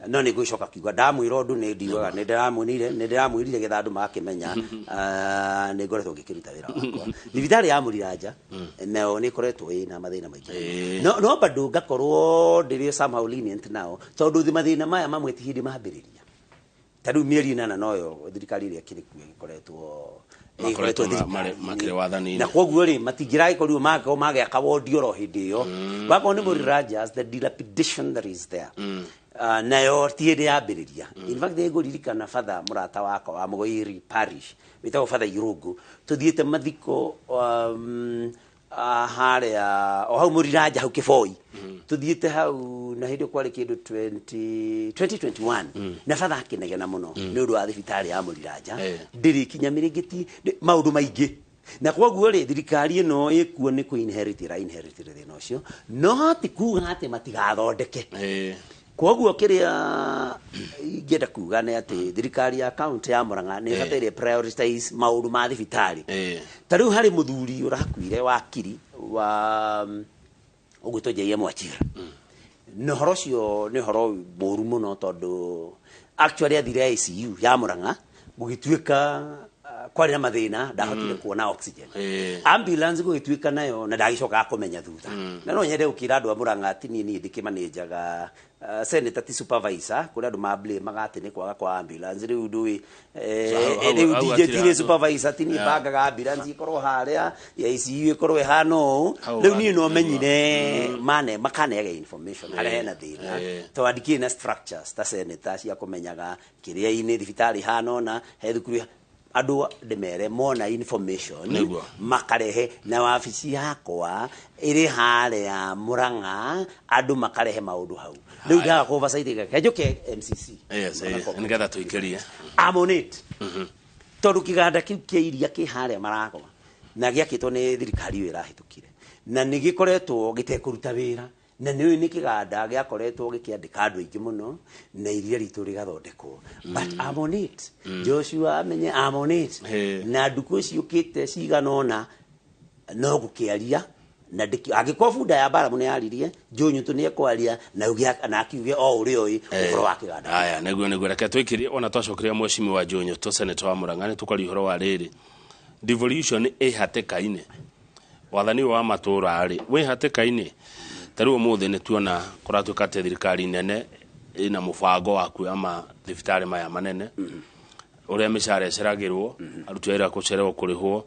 no nĩ ngũgĩcoka kiuga ndamwĩra ũndũ nĩ ndiugaga nĩ ndĩramwĩrire, nĩ ndĩramwĩrire getha andũ magakĩmenya. Ah, nĩ ngoretwo ngĩkĩruta wĩra wakwa. Thibitarĩ ya Mũriranja nayo nĩ ĩkoretwo ĩna mathĩna maingĩ. No bado ngakorwo ndĩrĩ somehow lenient nao, tondũ mathĩna maya mamwe ti hĩndĩ mambĩrĩria. Ta rĩu mĩeri 8 noyo thirikari ĩrĩa ĩkĩrĩ kuo ĩgĩkoretwo Makoretwo ĩkoretwo marĩ- makĩrĩ wathani-inĩ. Na koguo rĩ, matingĩragĩkorirwo magakorwo magĩaka wondi oro hĩndĩ ĩyo. Wakorwo nĩ Mũriranjas, the dilapidation that is there, nayo ti hĩndĩ yambĩrĩria. In fact, nĩngũririkana batha mũrata wakwa wa Mũgoiri parish wĩtagwo Father Irũngũ, tũthiĩte mathiko harĩa o hau Mũriranja, hau Kĩboi, tũthiĩte hau na hĩndĩ ĩyo kwarĩ kĩndũ 20 2021, na batha akĩnegena mũno nĩ ũndũ wa thibitarĩ ya Mũriranja ndĩrĩ kinya mĩrĩngĩti maũndũ maingĩ. Na koguo rĩ, thirikari ĩno ĩkuo nĩ kũ inherit ĩra inherit thĩna ũcio, no ti kuga atĩ matigathondeke. Koguo kĩrĩa ingĩenda kuga nĩ atĩ thirikari ya kaunti ya Murang'a nĩ ĩbataire prioritize maũndũ ma thibitarĩ. Ta rĩu harĩ mũthuri ũrakuire, wakiri wa ũgwĩtwo J.M. Wachira, na ũhoro ũcio nĩ ũhoro mũru mũno, tondũ actually athire ICU ya Murang'a, gũgĩtuĩka kwarĩ na mathĩna, ndahotire kuona oxygen. Ambulance gũgĩtuĩka nayo na ndagĩcokaga kũmenya thutha. Na no nyende gũkĩra andũ a Murang'a atĩ niĩ ndĩkĩmanĩnjaga, senator ti supervisor. Kũrĩ andũ ma blame atĩ nĩ kwaga kwa ambulance. Rĩu ndũĩ So, rĩu hau DJ hatirĩ tirĩ handũ. supervisor, ti niĩ bangaga ambulance ĩkorwo harĩa ya ICU ĩkorwo ĩhana ũũ. Hau Rĩu niĩ no nĩguo. menyire mane makaneaga information harĩa hena thĩna, tondũ ndikĩrĩ na structures ta senator cia kũmenyaga kĩrĩa-inĩ thibitarĩ hana ũna, he thukuru. Andũ ndĩmere mona information makarehe na wabici yakwa ĩrĩ harĩa Murang'a, andũ makarehe maũndũ hau. Rĩu ndaga kũ oversight kenjũke MCC. Yes, nĩgetha tũikĩrie. I'm on it, tondũ kĩganda kĩu kĩa iria kĩ harĩa Maragwa na gĩakĩtwo nĩ thirikari ĩyo ĩrahĩtũkire na nĩ gĩkoretwo gĩtekũruta wĩra, na nĩ nĩ kĩganda gĩakoretwo gĩkĩandĩka andũ aingĩ mũno na iria ritũ rĩgathondekwo. But I'm on it, Joshua amenye I'm on it. Na ndukũ ciũkĩte cigana ũna no gũkĩaria na angĩkorwo bunda ya Baramu nĩ yaririe, Njũnyũtũ nĩ ekwaria na na akiuge o ũrĩa ũĩ ũhoro wa kĩganda. Aya, nĩguo reke twĩkĩrie. Ona twacokeria mheshimiwa Njũnyũtũ, senator wa Murang'a, nĩ tũkaria ũhoro wa rĩrĩ, devolution ĩ hatĩka-inĩ, wathani ũyũ wa matũũra rĩ wĩ hatĩka-inĩ. Ta rĩu ũmũthĩ nĩ tuona kũratuĩka atĩ thirikari nene ĩna mũbango wa kuoya mathibitarĩ maya manene, ũrĩa mĩcara ĩceragĩrwo, aruti a wĩra gũcererwo kũrĩhwo,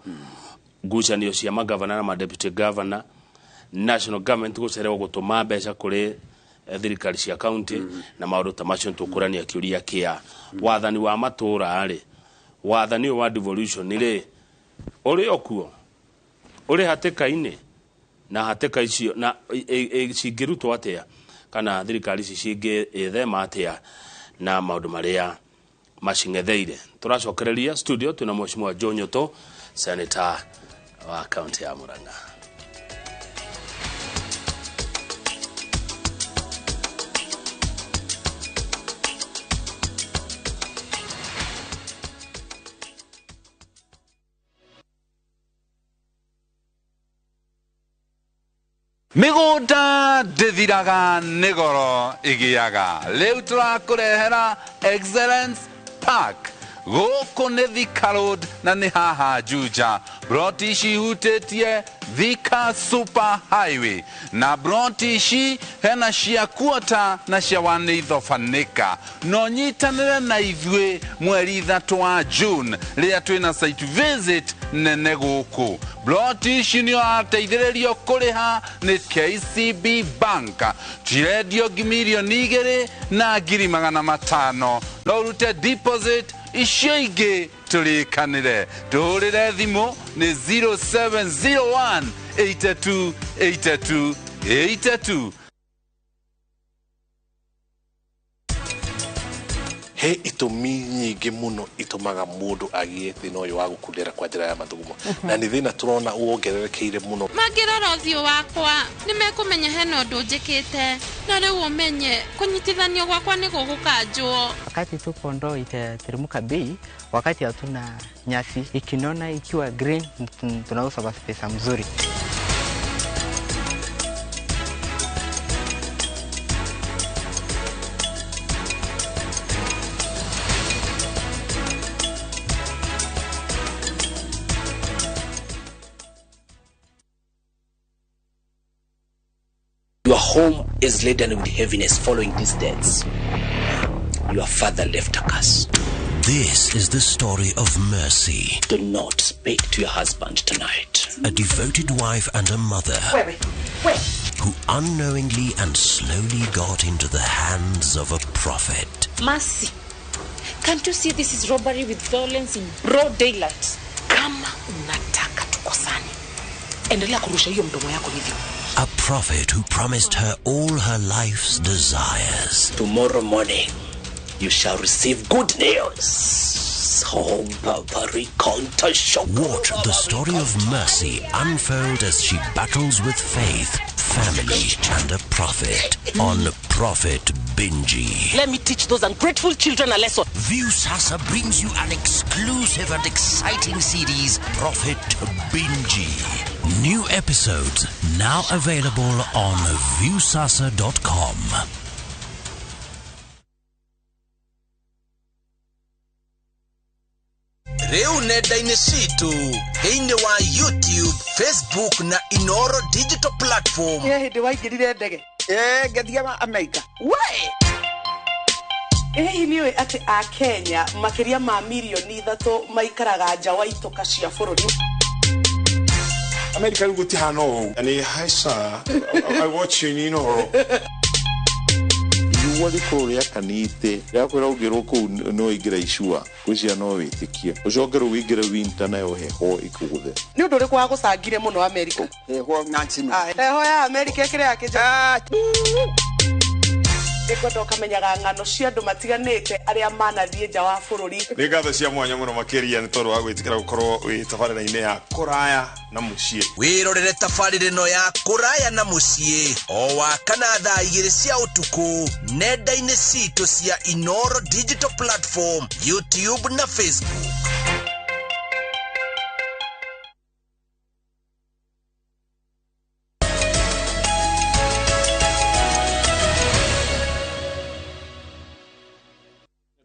ngucanio cia magavana na madeputy governor, national government gũcererwo gũtũma mbeca kũrĩ thirikari cia county na maũndũ ta macio. Nĩtũkũrania kĩũria kĩa wathani wa matũũra rĩ, wathani ũyũ wa devolution rĩ, ũrĩ o kuo, ũrĩ hatĩka-inĩ, na hatĩka icio na cingĩrutwo atĩa, kana thirikari ici cingĩthema atĩa na maũndũ marĩa macing'etheire. Tũracokereria studio twĩna mheshimiwa Joe Nyoto, senator wa kaunti ya Murang'a. Mĩgũnda ndĩthiraga, nĩ goro ĩgĩaga. Rĩu tũrakũrehera Excellence Park gũkũ nĩ Thika Road na nĩ haha Juja. Broti ici ihutĩtie Thika Super Highway, na broti ici hena cia kuota na cia wanĩithobanĩka. No nyitanĩre na ithuĩ mweri 3 wa June rĩrĩa twĩna site visit nene gũkũ. Broti ici nĩ ũrateithĩrĩrio kũrĩha nĩ KCB Bank, cirendio 2,500,000. No ũrute deposit, icio ingĩ tũrĩkanĩre. Tũhũrĩre thimũ nĩ 0701 82 82 82. He itũmi nyingĩ mũno itũmaga mũndũ agĩe thĩna ũyũ wa gũkundera kwa njĩra ya mathugumo, na nĩ thĩna tũrona wongererekeire mũno. Mangĩrora ũthiũ wakwa nĩ mekũmenya hena ũndũ njĩkĩte, na rĩu ũmenye kũnyitithanio gwakwa nĩ gũgũkanjwo. Wakati tu kondoo itateremka bei, wakati hatuna nyasi, ikinona ikiwa green tunauza kwa pesa mzuri. Your home is laden with heaviness following these deaths. Your father left a curse. This is the story of Mercy. Do not speak to your husband tonight. A devoted wife and a mother. Wait. Who unknowingly and slowly got into the hands of a prophet. Mercy, can't you see this is robbery with violence in broad daylight? Kama unataka tukosane, endelea kurusha hiyo mdomo yako hivyo. A prophet who promised her all her life's desires. Tomorrow morning, you shall receive good news. Watch the story of Mercy unfold as she battles with faith, family, and a prophet on Prophet Binji. Let me teach those ungrateful children a lesson. Viusasa brings you an exclusive and exciting series, Prophet Binji. New episodes now available on viusasa.com. Rĩu nenda-inĩ citũ thĩinĩ wa YouTube, Facebook na Inoro digital platform. He hĩndĩ waingĩrire ndege? Ngathiaga Amerika. We! Hihi nĩ ũĩ atĩ a Kenya makĩria ma mirioni 3 maikaraga nja wa itoka cia bũrũri? Amerika rĩu gũtihana ũũ. Nĩ haica, I watch you in Inoro. Riũa rĩkorwo rĩakanĩte rĩakwĩra ũngĩrwo kũu no ingĩra icua gwĩciria no wĩtĩkie ũcoke rĩu wĩingĩre winter nayo heho ĩkũgũthe. Nĩ ũndũ ũrĩkũ wagũcangire mũno Amerika? Heho na njino. Heho ya Amerika ĩkĩrĩ ya kĩnja. Nĩngwenda ũkamenyaga ng'ano cia andũ matiganĩte arĩa manathiĩ nja wa bũrũri. Nĩ ngatho cia mwanya mũno makĩria nĩ tondũ wa gwĩtĩkĩra gũkorwo wĩ tabarĩra-inĩ ya kũraya na mũciĩ. Wĩrorere tabarĩra ĩno ya kũraya na mũciĩ o wa kana thaa 2 cia ũtukũ nenda-inĩ citũ cia Inoro digital platform, YouTube na Facebook.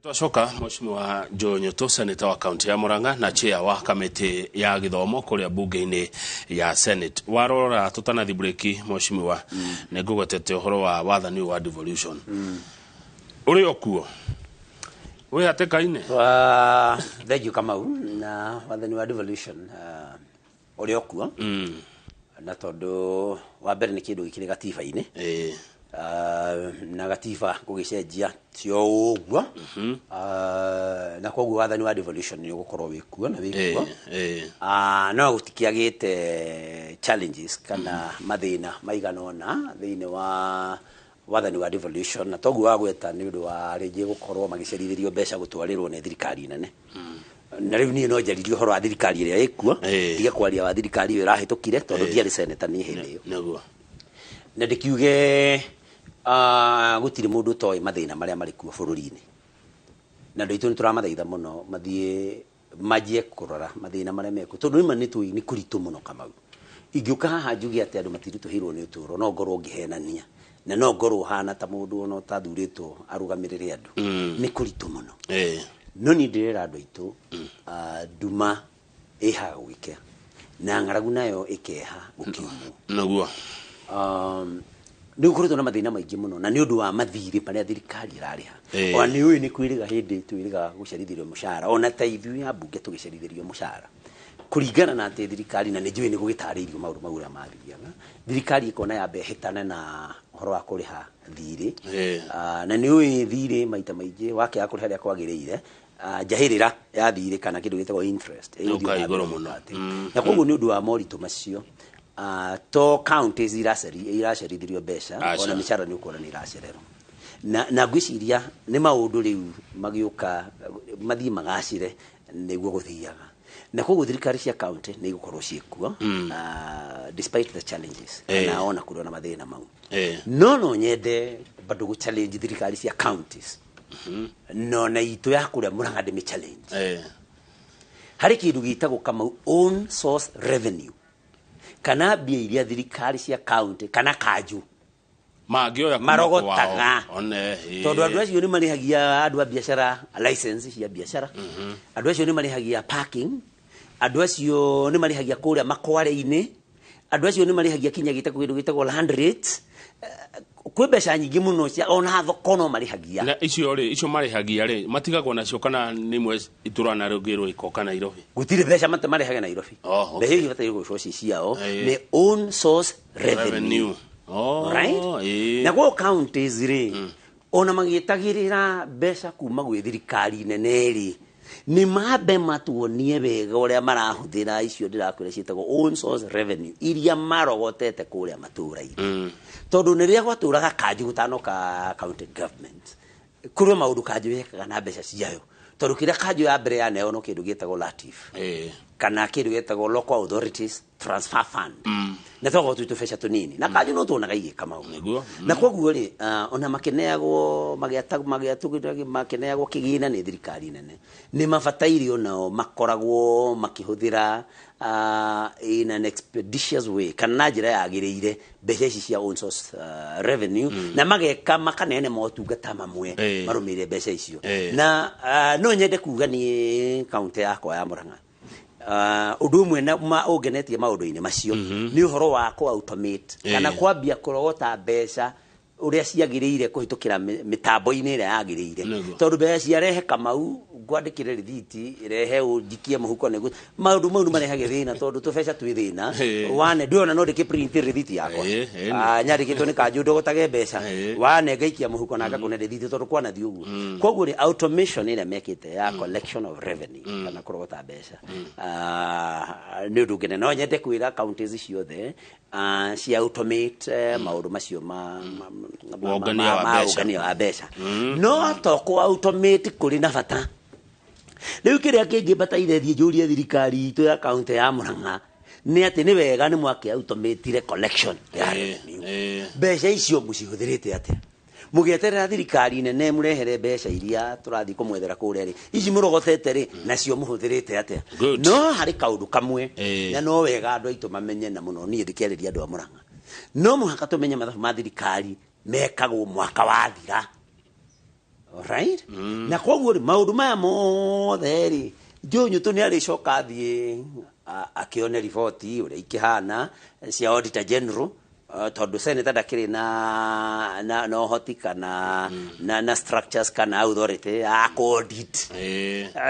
Twacoka Mheshimiwa Joe Nyutu, senator wa kaunti ya Murang'a na chair wa kamĩtĩ ya gĩthomo kũrĩa bunge-inĩ ya Senate. Warora tũtanathi breki Mheshimiwa, nĩ ngũgwetete ũhoro wa wathani wa devolution. Ũrĩ o kuo? Wĩ hatĩka-inĩ? Thank you Kamau. Na wathani wa devolution ũrĩ o kuo. Na tondũ wa mbere nĩ kĩndũ gĩkĩrĩ gatiba-inĩ. Na gatiba gũgĩcenjia ti o ũguo. Na koguo wathani wa devolution nĩ ũgũkorwo wĩkuo na wĩkuo. No gũtikĩagĩte challenges kana mathĩna maigana ũna thĩinĩ wa wathani wa devolution, na toguo wagweta nĩ ũndũ wa rĩngĩ gũkorwo magĩcerithĩrio mbeca gũtwarĩrwo nĩ thirikari nene. Na rĩu niĩ no njaririe ũhoro wa thirikari ĩrĩa ĩkuo, ndige kwaria wa thirikari ĩyo ĩrahĩtũkire tondũ ndiarĩ senator niĩ hĩndĩ ĩyo. Nĩguo. Na ndĩkiuge gũtirĩ mũndũ ũtoĩ mathĩna marĩa marĩ kuo bũrũri-inĩ. Na andũ aitũ nĩ tũramathaitha mũno mathiĩ manjie kũrora mathĩna marĩa mekuo tondũ nĩma nĩ tũĩ nĩ kũritũ mũno Kamau. Ingĩũka haha njuge atĩ andũ matiritũhĩirwo nĩ ũtũũro no ngorwo ngĩhenania na no ngorwo hana ta mũndũ ona ũtathurĩtwo arũgamĩrĩre andũ. Nĩ kũritũ mũno. No niĩ ndĩrera andũ aitũ nduma ĩhaga gũgĩkĩa na ng'aragu nayo ĩkeha gũkiumwo. Nĩguo. Nĩ gũkoretwo na mathĩna maingĩ mũno na nĩ ũndũ wa mathirĩ marĩa thirikari ĩrarĩha. Ona nĩ ũĩ nĩ kwĩrĩga hĩndĩ twĩrĩga gũcerithĩrio mũcara ona ta ithuĩ a mbunge tũgĩcerithĩrio mũcara kũringana na atĩ thirikari, na nĩ njũĩ nĩ gũgĩtarĩirio maũndũ mau ũrĩa mathiaga, thirikari ĩkona yambe ĩhĩtane na ũhoro wa kũrĩha thirĩ. Na nĩ ũĩ thirĩ maita maingĩ wakĩaga kũrĩha rĩrĩa kwagĩrĩire, njahĩrĩra ya thirĩ kana kĩndũ gĩtagwo interest ĩgũthiĩ igũrũ mũno. Na koguo nĩ ũndũ wa moritũ macio To counties iracerithirio mbeca Aca. ona mĩcara nĩ ũkuona nĩ iracererwo na ngwĩciria nĩ maũndũ rĩu magĩũka mathiĩ magacĩre nĩguo gũthiaga na koguo thirikari cia county nĩ igũkorwo ciĩkuo, despite the challenges, na ona kũrĩ na mathĩna mau. No nyende bado gũ challenge thirikari cia counties, no na itũ ya kũrĩa Murang'a ndĩmĩ challenge harĩ kĩndũ gĩtagwo Kamau own source revenue, kana mbia iria thirikari cia county kana kanju mangĩoya kuma marogotaga. kwao. One, Tondũ andũ acio nĩ marĩhagia andũ a biacara license cia biacara, andũ acio nĩ marĩhagia parking, andũ acio nĩ marĩhagia kũrĩa makware-inĩ, andũ acio nĩ marĩhagia kinya gĩtagwo kĩndũ gĩtagwo land rate. Kwĩ mbeca nyingĩ mũno cia ona thoko no marĩhagia. Na icio rĩ, icio marĩhagia rĩ, matigagwo nacio kana nĩ imwe itũrana rũngĩ ikoka Nairobi? Gũtirĩ mbeca marĩhagia Nairobi. Oh, okay. Mbeca icio ibataire gũkorwo ci ciao, nĩ own source revenue. Revenue. Oh, Right? Na gwo counties rĩ, ona magĩtagĩrĩra mbeca kuma gwĩ thirikari nene rĩ, nĩ mambe matuonie wega ũrĩa marahũthĩra icio ndĩrakwĩra ciĩtagwo own source revenue iria marogotete kũrĩa matũũra-inĩ. Tondũ nĩ rĩrĩa gwatũraga kanjũ gũtanoka county government, kũrĩ o maũndũ kanjũ yekaga na mbeca ciayo, tondũ kĩrĩa kanjũ ya mbere yaneo no kĩndũ gĩtagwo LATIF kana kĩndũ gĩtagwo Local Authorities Transfer Fund, na twakorwo twĩ tũbeca tũnini na kanjũ no tuonaga igĩka maũndũ. Na koguo rĩ, ona makĩneagwo makĩneagwo kĩgĩna nĩ thirikari nene, nĩ mabataire onao makoragwo makĩhũthĩra in an expeditious way kana na njĩra yagĩrĩire mbeca ici cia own source revenue, na mageka makaneana motungata mamwe marũmĩrĩre mbeca icio. Na no nyende kuga niĩ kaunti yakwa ya Murang'a, ũndũ ũmwe ũngenetie maũndũ-inĩ macio nĩ ũhoro wa kũ automate kana kwambia kũrogota mbeca ũrĩa ciagĩrĩire kũhĩtũkĩra mĩtambo-inĩ ĩrĩa yagĩrĩire. Tondũ mbeca ciarehe Kamau ngwandĩkĩre rĩthiti rehe ũnjikie mũhuko nĩguo maũndũ mau nĩ marehaga thĩna, tondũ tũbeca twĩ thĩna. Wane ndĩrona no ndĩkĩ print rĩthiti yakwa. Nyandĩkĩtwo nĩ kanjũ ndogotage mbeca, wane ngaikia mũhuko na ngakũne rĩthiti tondũ kwanathiĩ ũguo. Koguo rĩ, automation ĩrĩa mekĩte ya collection of revenue kana kũrogota mbeca, nĩ ũndũ ngene. No nyende kwĩra counties ciothe cia automate maũndũ macio ma Wongania wa mbeca. Ũngania wa mbeca. No to kũ automate kũrĩ na bata rĩu, kĩrĩa kĩngĩ bataire thiĩ njũrie thirikari itũ ya kaunti ya Murang'a nĩ atĩ nĩ wega nĩ mwakĩ automatire collection ya revenue, mbeca icio mũcihũthĩrĩte atĩa? Mũgĩeterera thirikari nene mũrehere mbeca iria tũrathiĩ kũmwethera kũrĩa rĩ, ici mũrogotete rĩ, nacio mũhũthĩrĩte atĩa? Good. No harĩ kaũndũ kamwe na no wega andũ aitũ mamenye, na mũno niĩ ndĩkĩarĩria andũ a Murang'a, no mũhaka tũmenye mathabu ma thirikari mekagwo mwaka wathira. Alright? Na koguo rĩ, maũndũ maya mothe rĩ, Njũnyũtũ nĩ arĩcoka athiĩ akĩone riboti ũrĩa ikĩhana cia Auditor General, tondũ senator ndakĩrĩ na ũhoti kana na structures kana authority ya kũ-audit.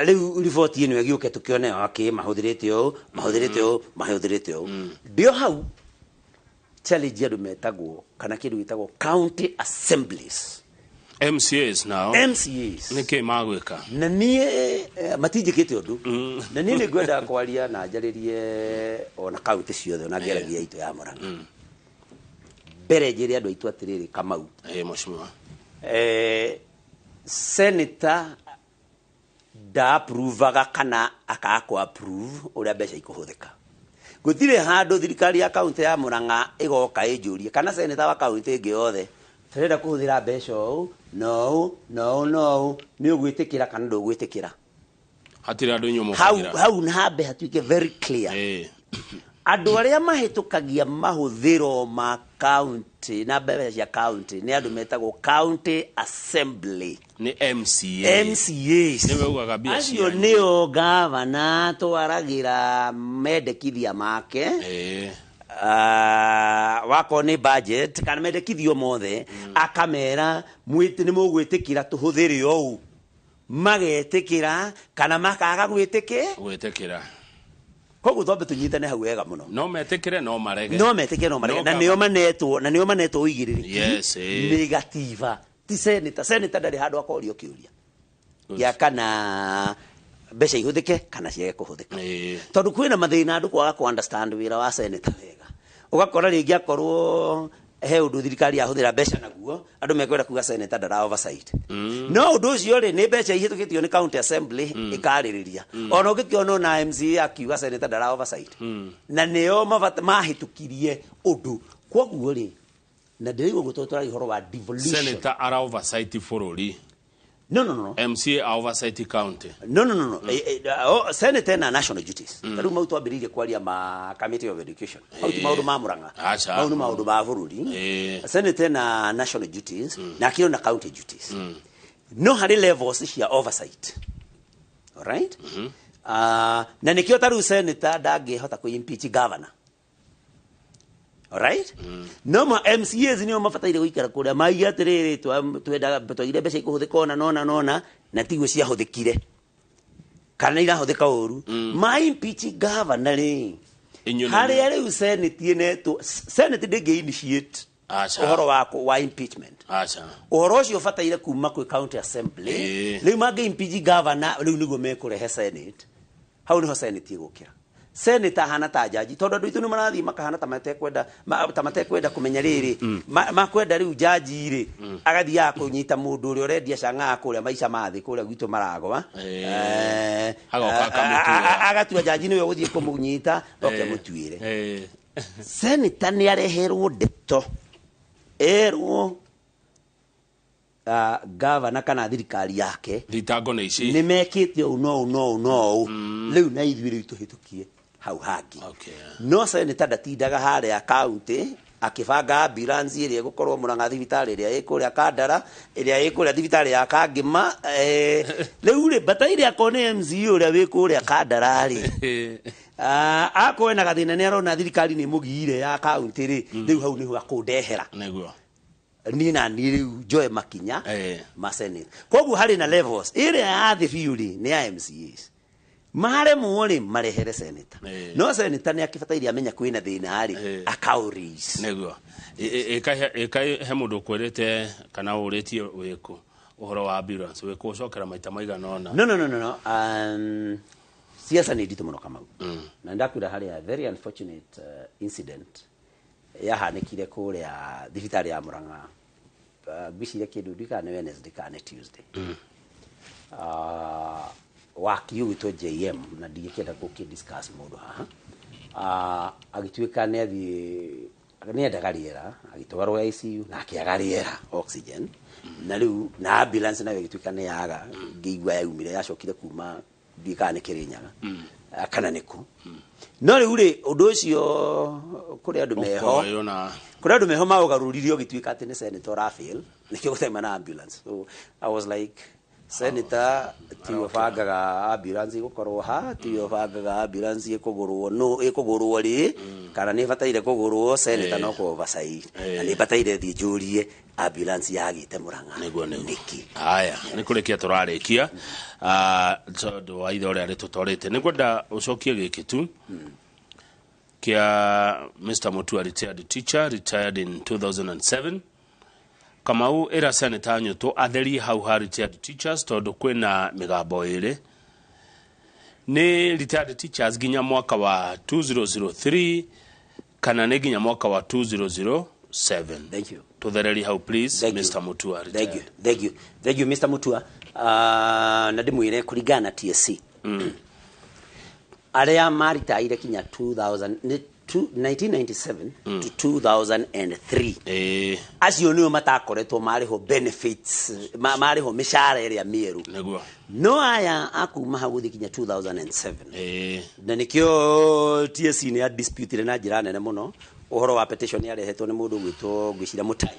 Rĩu riboti ĩno ĩgĩũke tũkĩone okay, mahũthĩrĩte ũũ, mahũthĩrĩte ũũ, mahũthĩrĩte ũũ. Ndio hau challenge andũ metagwo kana kĩndũ gĩtagwo county assemblies. MCAs nao MCAs nĩkĩ magwĩka? Na niĩ matinjĩkĩte ũndũ, na niĩ nĩ ngwenda kwaria na njarĩrie ona kaunti ciothe, ona ngĩaragia itũ ya Murang'a. Mbere njĩre andũ aitũ atĩrĩrĩ, Kamau, Mheshimiwa, senator ndaapprovaga kana akaga kũ approve ũrĩa mbeca ikũhũthĩka. Gũtirĩ handũ thirikari ya kaunti ya Murang'a ĩgoka ĩnjũrie kana senator wa kaunti ĩngĩ yothe, tũrenda kũhũthĩra mbeca ũũ na ũũ na ũũ na ũũ, nĩ ũgwĩtĩkĩra kana ndũgwĩtĩkĩra? Hatirĩ andũ inyuĩ Hau mũkagĩra. hau hambe hatuĩke very clear. Andũ arĩa mahĩtũkagia mahũthĩro ma county na mbeca cia county nĩ andũ metagwo county assembly. Nĩ MCA. MCAs. Nĩwe ugaga mbia acio cianyu. Nĩo gavana twaragĩra mendekithia make, wakorwo nĩ budget kana mendekithio mothe, akamera nĩ mũgwĩtĩkĩra tũhũthĩre ũũ, magetĩkĩra kana makaga gwĩtĩkĩ Gwĩtĩkĩra. Koguo twambe tũnyitane hau wega mũno. No metĩkĩre no marege. No metĩkĩre no marege. No Na nĩo manetwo, na nĩo manetwo ũigĩrĩrĩki Yes, nĩ gatiba, ti senator. Senator ndarĩ handũ akorio kĩũria gĩa kana mbeca ihũthĩke kana ciage kũhũthĩka, tondũ kwĩna mathĩna andũ kwaga kũ understand wĩra wa senator wega. Ũgakora rĩngĩ akorwo he ũndũ thirikari yahũthĩra mbeca naguo, andũ mekwenda kuga senator ndara oversight. No ũndũ ũcio rĩ, nĩ mbeca ihĩtũkĩtio nĩ county assembly ĩkarĩrĩria. Ona ũngĩkĩona ona MCA akiuga senator ndara oversight, na nĩo mahĩtũkirie ũndũ. Koguo rĩ, na ndĩraigua ũguo tondũ tũraria ũhoro wa devolution. Senator ara oversight bũrũri? No, no, no. MCA a oversight county? No, no, no, no. Senator ena national duties. Ta rĩu mau twambĩrĩirie kwaria ma committee of education, hau ti maũndũ ma Mũrang'a. Aca. Mau nĩ maũndũ ma bũrũri. Senator ena national duties na akĩrĩ na county duties, no harĩ levels cia oversight, alright? Na nĩkĩo ta rĩu senator ndangĩhota kũ impeach governor, alright? No ma MCAs nĩo mabataire gũikara kũrĩa maiga atĩrĩrĩ, twendaga twaigire mbeca ikũhũthĩka ona nona nona na tiguo ciahũthĩkire kana irahũthĩka ũru, ma impeach governor rĩ. Inyuĩ nĩ- Harĩa rĩu senate ĩnetwo, senate ndĩngĩ initiate Aca. ũhoro wa impeachment. Aca. Ũhoro ũcio ũbataire kuma kwĩ county assembly. Rĩu mangĩ impeach governor, rĩu nĩguo mekũrehe senate. Hau nĩho senate ĩgũkĩra. Senator ahana ta jaji, tondũ andũ aitũ nĩ marathiĩ makahana ta matekwenda ta matekwenda kũmenya rĩrĩ. Makwenda rĩu jaji rĩ, agathiaga kũnyita mũndũ ũrĩa ũrendia cang'aa kũrĩa maica ma thĩ kũrĩa gwitũ maragwa. Agoka akamũtuĩra. Agatua jaji nĩwe ũgũthiĩ kũmũnyita oke mũtuĩre. Senator nĩ areherwo ndeto erwo gavana kana thirikari yake Thitango nĩ ici. Nĩ mekĩte ũũ no ũũ no ũũ no ũũ, rĩu na ithuĩ rĩu tũhĩtũkie hau hangĩ. No senator ndatindaga harĩa county akĩbanga ambulance ĩrĩa ĩgũkorwo Mũrang'a thibitarĩ, ĩrĩa ĩ kũrĩa Kandara, ĩrĩa ĩ kũrĩa thibitarĩ ya Kangĩma. Rĩu rĩ, bataire akorwo nĩ MCA ũrĩa wĩ kũrĩa Kandara rĩ, akorwo ena gathĩna nĩ arona thirikari nĩ mũgiire ya county rĩ, rĩu hau nĩho akũndehera niĩ na niĩ rĩu njoe makinya ma senate. Koguo harĩ na levels. Ĩrĩa ya thĩ biũ rĩ, nĩ ya MCAs. Maremwo rĩ, marehere senator. No senator nĩ akĩbataire amenya kwĩna thĩna rĩ, akaũraise. Nĩguo. Ĩka he mũndũ ũkwĩrĩte kana ũrĩtie wĩkũ ũhoro wa ambulance, wĩkũ ũcokera maita maigana ũna. No, no, no, no, no. Siasa nĩ nditũ mũno, Kamau. Na ndakwĩra harĩ a very unfortunate incident yahanĩkire kũrĩa thibitarĩ ya Mũrang'a. Ngwĩciria kĩndũ ndikaga nĩ Wednesday kana nĩ Tuesday. Waki ũgwĩtwo JM, na ndingĩkĩenda gũkĩ discuss mũndũ haha, agĩtuĩka nĩ athiĩ nĩ endaga rĩera, agĩtwarwo ICU na akĩaga rĩera, oxygen, na rĩu na ambulance nayo ĩgĩtuĩka nĩ yaga. Ngĩigua yaumire yacokire kuma ndiũĩ kana nĩ Kĩrĩnyaga kana nĩ kũ. No rĩu rĩ, ũndũ ũcio kũrĩ andũ meho Ũkoywo na kũrĩ andũ meho maũgarũrire, ũgĩtuĩka atĩ nĩ senator ũrafail nĩkĩo gũtaima na ambulance. So I was like, senator tiwe ũbangaga ambulance ĩgũkorwo ha, tiwe ũbangaga ambulance ĩkũgũrwo, no ĩkũgũrwo rĩ kana nĩ ĩbataire kũgũrwo. Senator no kũ oversight na nĩ ĩbataire thiĩ njũrie ambulance yagĩte Mũrang'a Nĩguo. nĩkĩ. Haya, nĩ kũrĩkia tũrarĩkia. Tondũ wa ithe ũrĩa rĩtũtwarĩte, nĩ ngwenda ũcokie gĩkĩ tu kĩa Mr. Mutua, retired teacher, retired in 2007. Kamau, ĩra senator Nyũtũ atherie hau ha retired teachers, tondũ kwĩna mĩgambo ĩrĩ. Nĩ retired teachers nginya mwaka wa 2003 kana nĩ nginya mwaka wa 2007? Thank you. Tũthererie hau, please. Thank you. Mr. Mutua, Thank you. retired. Thank you, thank you, Mr. Mutua. Na ndĩmwĩre kũringana na TSC, arĩa maritaire kinya 2000 nĩ 1997 to 2003, acio nĩo matakoretwo marĩhwo benefits, marĩhwo mĩcara ĩrĩa mĩerũ. No aya akuma hau gũthiĩ kinya 2007, na nĩkĩo TSC nĩ ya disputire na njĩra nene mũno ũhoro wa petition yarehetwo nĩ mũndũ gwĩtwo, ngwĩciria, Mũtai.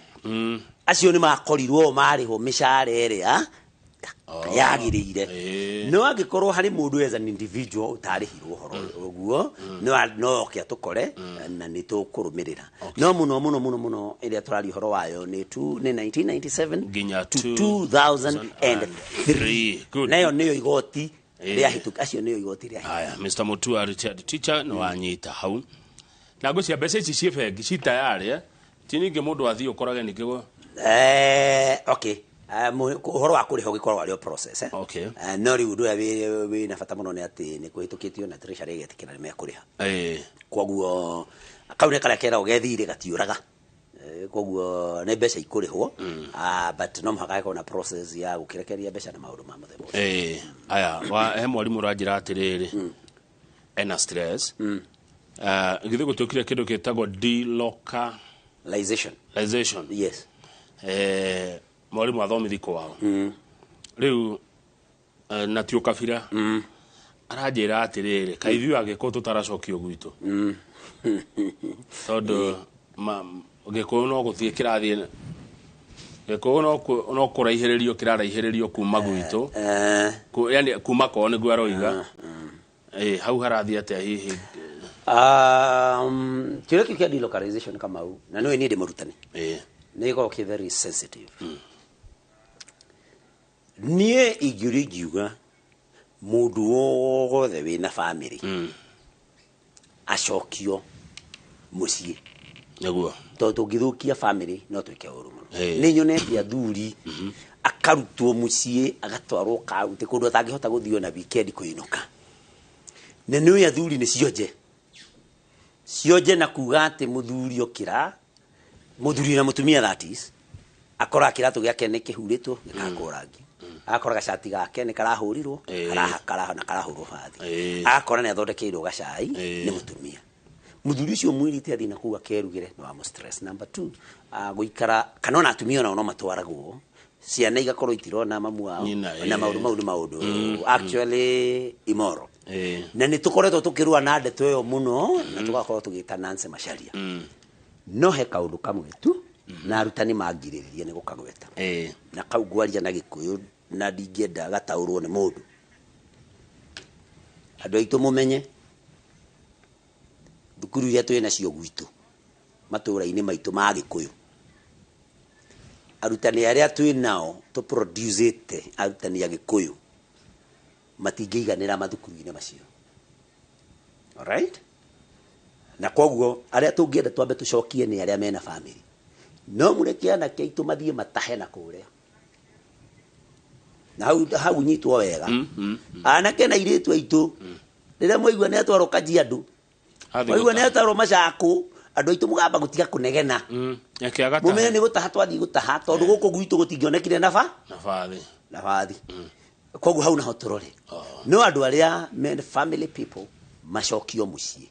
Acio nĩ makorirwo marĩhwo mĩcara ĩrĩa yagĩrĩire. No angĩkorwo harĩ mũndũ as an individual ũtarĩhirwo ũhoro ũguo, no oke atũkore na nĩ tũkũrũmĩrĩra. No mũno mũno mũno mũno ĩrĩa tũraria ũhoro wayo nĩ nĩ 1997 nginya to 2003. Good. Nayo nĩyo igoti rĩahĩtũka, acio nĩyo igoti rĩahĩtũka. Haya, Mr. Mutua, retired teacher, nĩ wanyita hau na ngwĩciria mbeca ici ciĩ bengi ci tayarĩ, eh? Ti ningĩ mũndũ athiĩ ũkorage ningĩ Okay. Ũhoro wa kũrĩha ũgĩkoragwo arĩ o process, eh? Okay. No rĩu ũndũ ũrĩa wĩ na bata mũno nĩ atĩ nĩ kũhĩtũkĩtio na treasury ĩgetĩkĩra nĩ mekũrĩha. Koguo kau nĩ karĩa keragwo gethirĩ gatiũraga. Koguo nĩ mbeca ikũrĩhwo, but no mũhaka gagĩkorwo na process ya gũkĩrekereria mbeca na maũndũ ma mũthemba ũcio. Aya, he mwarimũ ũranjĩra atĩrĩrĩ, ena stress. Githĩ gũtiũkire kĩndũ gĩtagwo delocalization? Yes. Mwarimũ athomithi kwao rĩu, na ti ũkabira, aranjĩra atĩrĩrĩ, kaĩ ithuĩ Agĩkũyũ tũtaracokio gwitũ, tondũ Gĩkũyũ no gũthiĩ kĩrathiĩ, Gĩkũyũ no kũraihĩrĩrio kĩraraihĩrĩrio kuma gwitũ, yani kuma kwao nĩguo aroiga. Hau harathiĩ atĩa hihi? Kĩũria kĩu kĩa delocalization, Kamau, na nĩũĩ niĩ ndĩ mũrutani, nĩ gĩkoragwo kĩ very sensitive. Niĩ ingĩũria ingiuga mũndũ wothe wĩna family acokio mũciĩ, tondũ tũngĩthũkia family no twĩke ũru mũno. Nĩ nyonete athuri akarutwo mũciĩ agatwarwo kaunti kũndũ atangĩhota gũthiĩ ona weekend kũinũka, na nĩũĩ athuri nĩ cionje cionje, na kuga atĩ mũthuri okĩra, mũthuri na mũtumia, that is, akora kĩratũ gĩake nĩ kĩhurĩtwo gĩkahakwo rangi, agakora gacati gake nĩ karahũrirwo, karaha na karahũrwo bathi, agakora nĩ athondekeirwo gacai nĩ mũtumia. Mũthuri ũcio mwĩrĩte athiĩ na kũu akerugĩre nĩ wa stress. Number two, gũikara kana ona atumia onao no matwaragwo, ciana igakorwo itirona mamu wao Nyina, na maũndũ mau nĩ maũndũ actually immoral, na nĩ tũkoretwo tũkĩrũa na ndeto ĩyo mũno na tũgakorwo tũgĩta Nancy Macharia. No he kaũndũ kamwe tu na arutani mangirĩrĩria nĩ gũkagweta, na kau ngwaria na Gĩkũyũ na ndingĩenda gataũrwo nĩ mũndũ. Andũ aitũ, mũmenye thukuru iria twĩ nacio gwitũ matũũra-inĩ maitũ ma Gĩkũyũ, arutani arĩa twĩ nao tũproducĩte, arutani a Gĩkũyũ matingĩiganĩra mathukuru-inĩ macio. Alright? Na koguo arĩa tũngĩenda twambe tũcokie nĩ arĩa mena family. No mũreke anake aitũ mathiĩ matahe na kũrĩa na hau hau nyitwo wega, anake na airĩtu aitũ, rĩrĩa mwaigua nĩ atwarwo Kajiado, Athiĩ mwaigua nĩ gũtaha. atwarwo Macakũ, andũ aitũ mũgamba gũtiga kũnegena. Reke agatahe. Mũmenye nĩ gũtaha twathiĩ gũtaha, tondũ gũkũ gwitũ gũtingĩonekire naba Nabathi. Nabathi. Koguo hau naho tũrore, no andũ arĩa men family people macokio mũciĩ,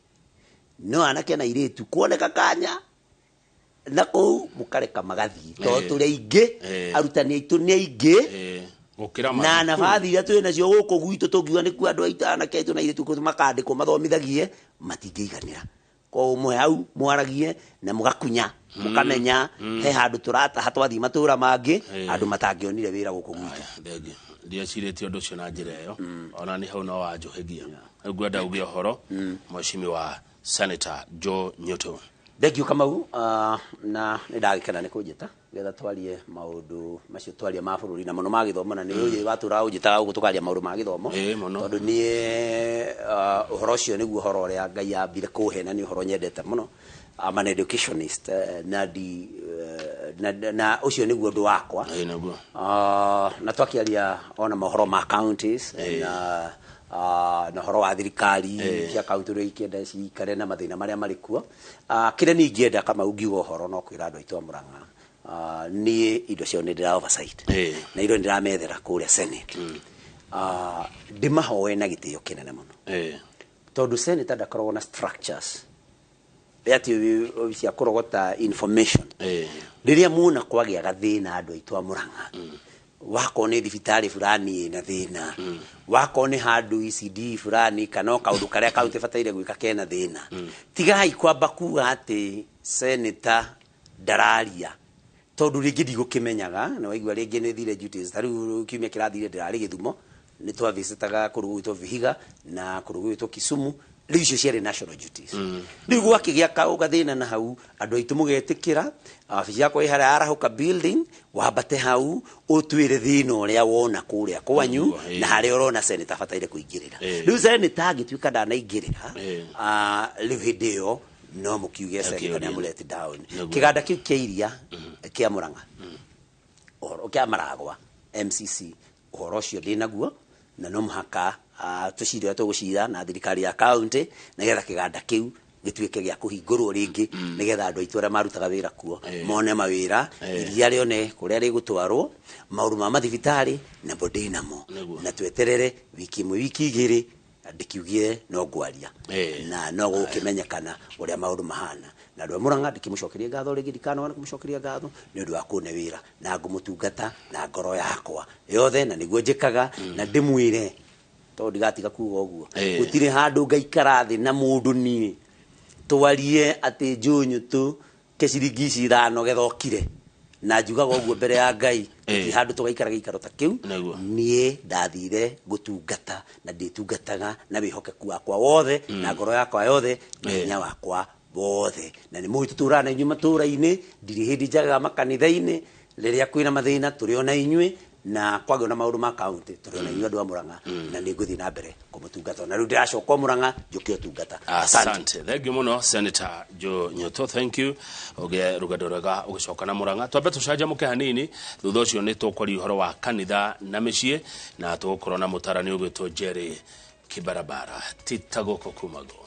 no anake na airĩtu kuoneka kanya na kũu mũkareka magathiĩ, tondũ tũrĩ aingĩ, arutani aitũ nĩ aingĩ Gũkĩra na mathukuru. nabathi iria twĩ nacio gũkũ gwitũ tũngiuga nĩkuo andũ aitũ, anake aitũ na airĩtu kũ makandĩkwo mathomithagie, matingĩiganĩra. Koguo mũhe hau mwaragie na mũgakunya mũkamenya he handũ tũrataha twathiĩ matũra mangĩ, andũ matangĩonire wĩra gũkũ gwitũ. Thengi ndiecirĩtie ũndũ ũcio na njĩra ĩyo, ona nĩ hau no wanjũhĩgia. Rĩu ngwenda uge ũhoro mheshimiwa Senator Joe Newton. Thank you, Kamau, na nĩ ndagĩkena nĩ kũnjĩta getha twarie maũndũ macio, twarie ma bũrũri na mũno ma gĩthomo, na nĩ ũyũ watũraga ũnjĩtaga ũguo tũkaria maũndũ ma gĩthomo, Mũno. tondũ niĩ ũhoro ũcio nĩguo ũhoro ũrĩa Ngai ambire kũhe, na nĩ ũhoro nyendete mũno. I'm an educationist, na ndi na ũcio nĩguo ũndũ wakwa. Nĩguo. Na twakĩaria ona mohoro ma counties na na ũhoro wa thirikari cia kaunti ũrĩa ikĩenda cikare na mathĩna marĩa marĩ kuo. Kĩrĩa niĩ ingĩenda, Kamau, ngiuga ũhoro no kwĩra andũ aitũ a Murang'a, niĩ indo ciao nĩ ndĩra oversight na indo nĩ ndĩramethera kũrĩa Senate. Ndĩmahoe na gĩtĩo kĩnene mũno, tondũ senator ndakoragwo na structures atĩ cia kũrogota information. Rĩrĩa muona kwagĩa gathĩna, andũ aitũ a Murang'a, wakorwo nĩ thibitarĩ fulani ĩna thĩna, wakorwo nĩ handũ ECD fulani kana o kaũndũ karĩa kaunti ĩbataire gwĩka kena thĩna, tigai kwamba kuga atĩ senator ndararia, tondũ rĩngĩ ndigũkĩmenyaga na waigua rĩngĩ nĩ thire duties. Ta rĩu kiumia kĩrathire ndĩrarĩ Gĩthumo, nĩ twavisitaga kũndũ gũgwĩtwo Vihiga na kũndũ gũgwĩtwo Kisumu. Rĩu icio ciarĩ national duties. Rĩu gwakĩgĩa kaũ gathĩna na hau, andũ aitũ mũgetĩkĩra wabici yakwa ĩ harĩa Arahũka building, wambate hau ũtwĩre thĩna ũrĩa wona kũrĩa kwanyu na harĩa ũrona senator abataire kũingĩrĩra. Rĩu senator angĩtuĩka ndanaingĩrĩra, rĩu hĩndĩ ĩyo no mũkiuge senator nĩ amũ let down. Kĩganda kĩu kĩa iria kĩa Murang'a Ũhoro kĩa Maragwa MCC, ũhoro ũcio ndĩnaguo, na no mũhaka tũcire ũrĩa tũgũcira na thirikari ya county nĩgetha kĩganda kĩu gĩtuĩke gĩa kũhingũrwo rĩngĩ, nĩgetha andũ aitũ arĩa marutaga wĩra kuo mone mawĩra, iria rĩone kũrĩa rĩgũtwarwo, maũndũ ma mathibitarĩ namo ndĩnamo, na tweterere wiki ĩmwe, wiki 2, ndĩkiugire no ngwaria na no gũkĩmenyekana ũrĩa maũndũ mahana. Na andũ a Murang'a ndĩkĩmũcokeria ngatho rĩngĩ, ndikanoga nĩ kũmũcokeria ngatho nĩ ũndũ wa kũne wĩra, na ngũmũtungata na ngoro yakwa yothe, na nĩguo njĩkaga, na ndĩmwĩre tondũ ndigatiga kuga ũguo, gũtirĩ handũ ngaikara thĩ na mũndũ niĩ twarie atĩ Njunyutu ke ciringi ici 5 gethokire, na njugaga ũguo mbere ya Ngai, gũtirĩ handũ tũgaikara gĩikaro ta kĩu. Niĩ ndathire gũtungata na ndĩtungataga na wĩhokeku wakwa wothe, na ngoro yakwa yothe, na hinya wakwa wothe, na nĩ mũĩ tũtũraga na inyuĩ matũra-inĩ, ndirĩ hĩndĩ njagaga makanitha-inĩ, rĩrĩa kwĩna mathĩna tũrĩ ona inyuĩ, na kwagĩa na maũndũ ma county tũrĩ ona inyuĩ andũ a Murang'a, na nĩ ngũthiĩ na mbere kũmũtungata, na rĩu ndĩracoka Murang'a njũke ũtungata. Asante, thank you mũno Senator Joe Nyoto, thank you. Ũgĩe rũgendo rwega ũgĩcoka na Murang'a. Twambe tũcanjamũke hanini, thutha ũcio nĩ tũkwaria ũhoro wa kanitha na mĩciĩ, na tũgũkorwo na mũtarani ũgwĩtwo Jerry Kibarabara. Tita gũkũ kumagwo.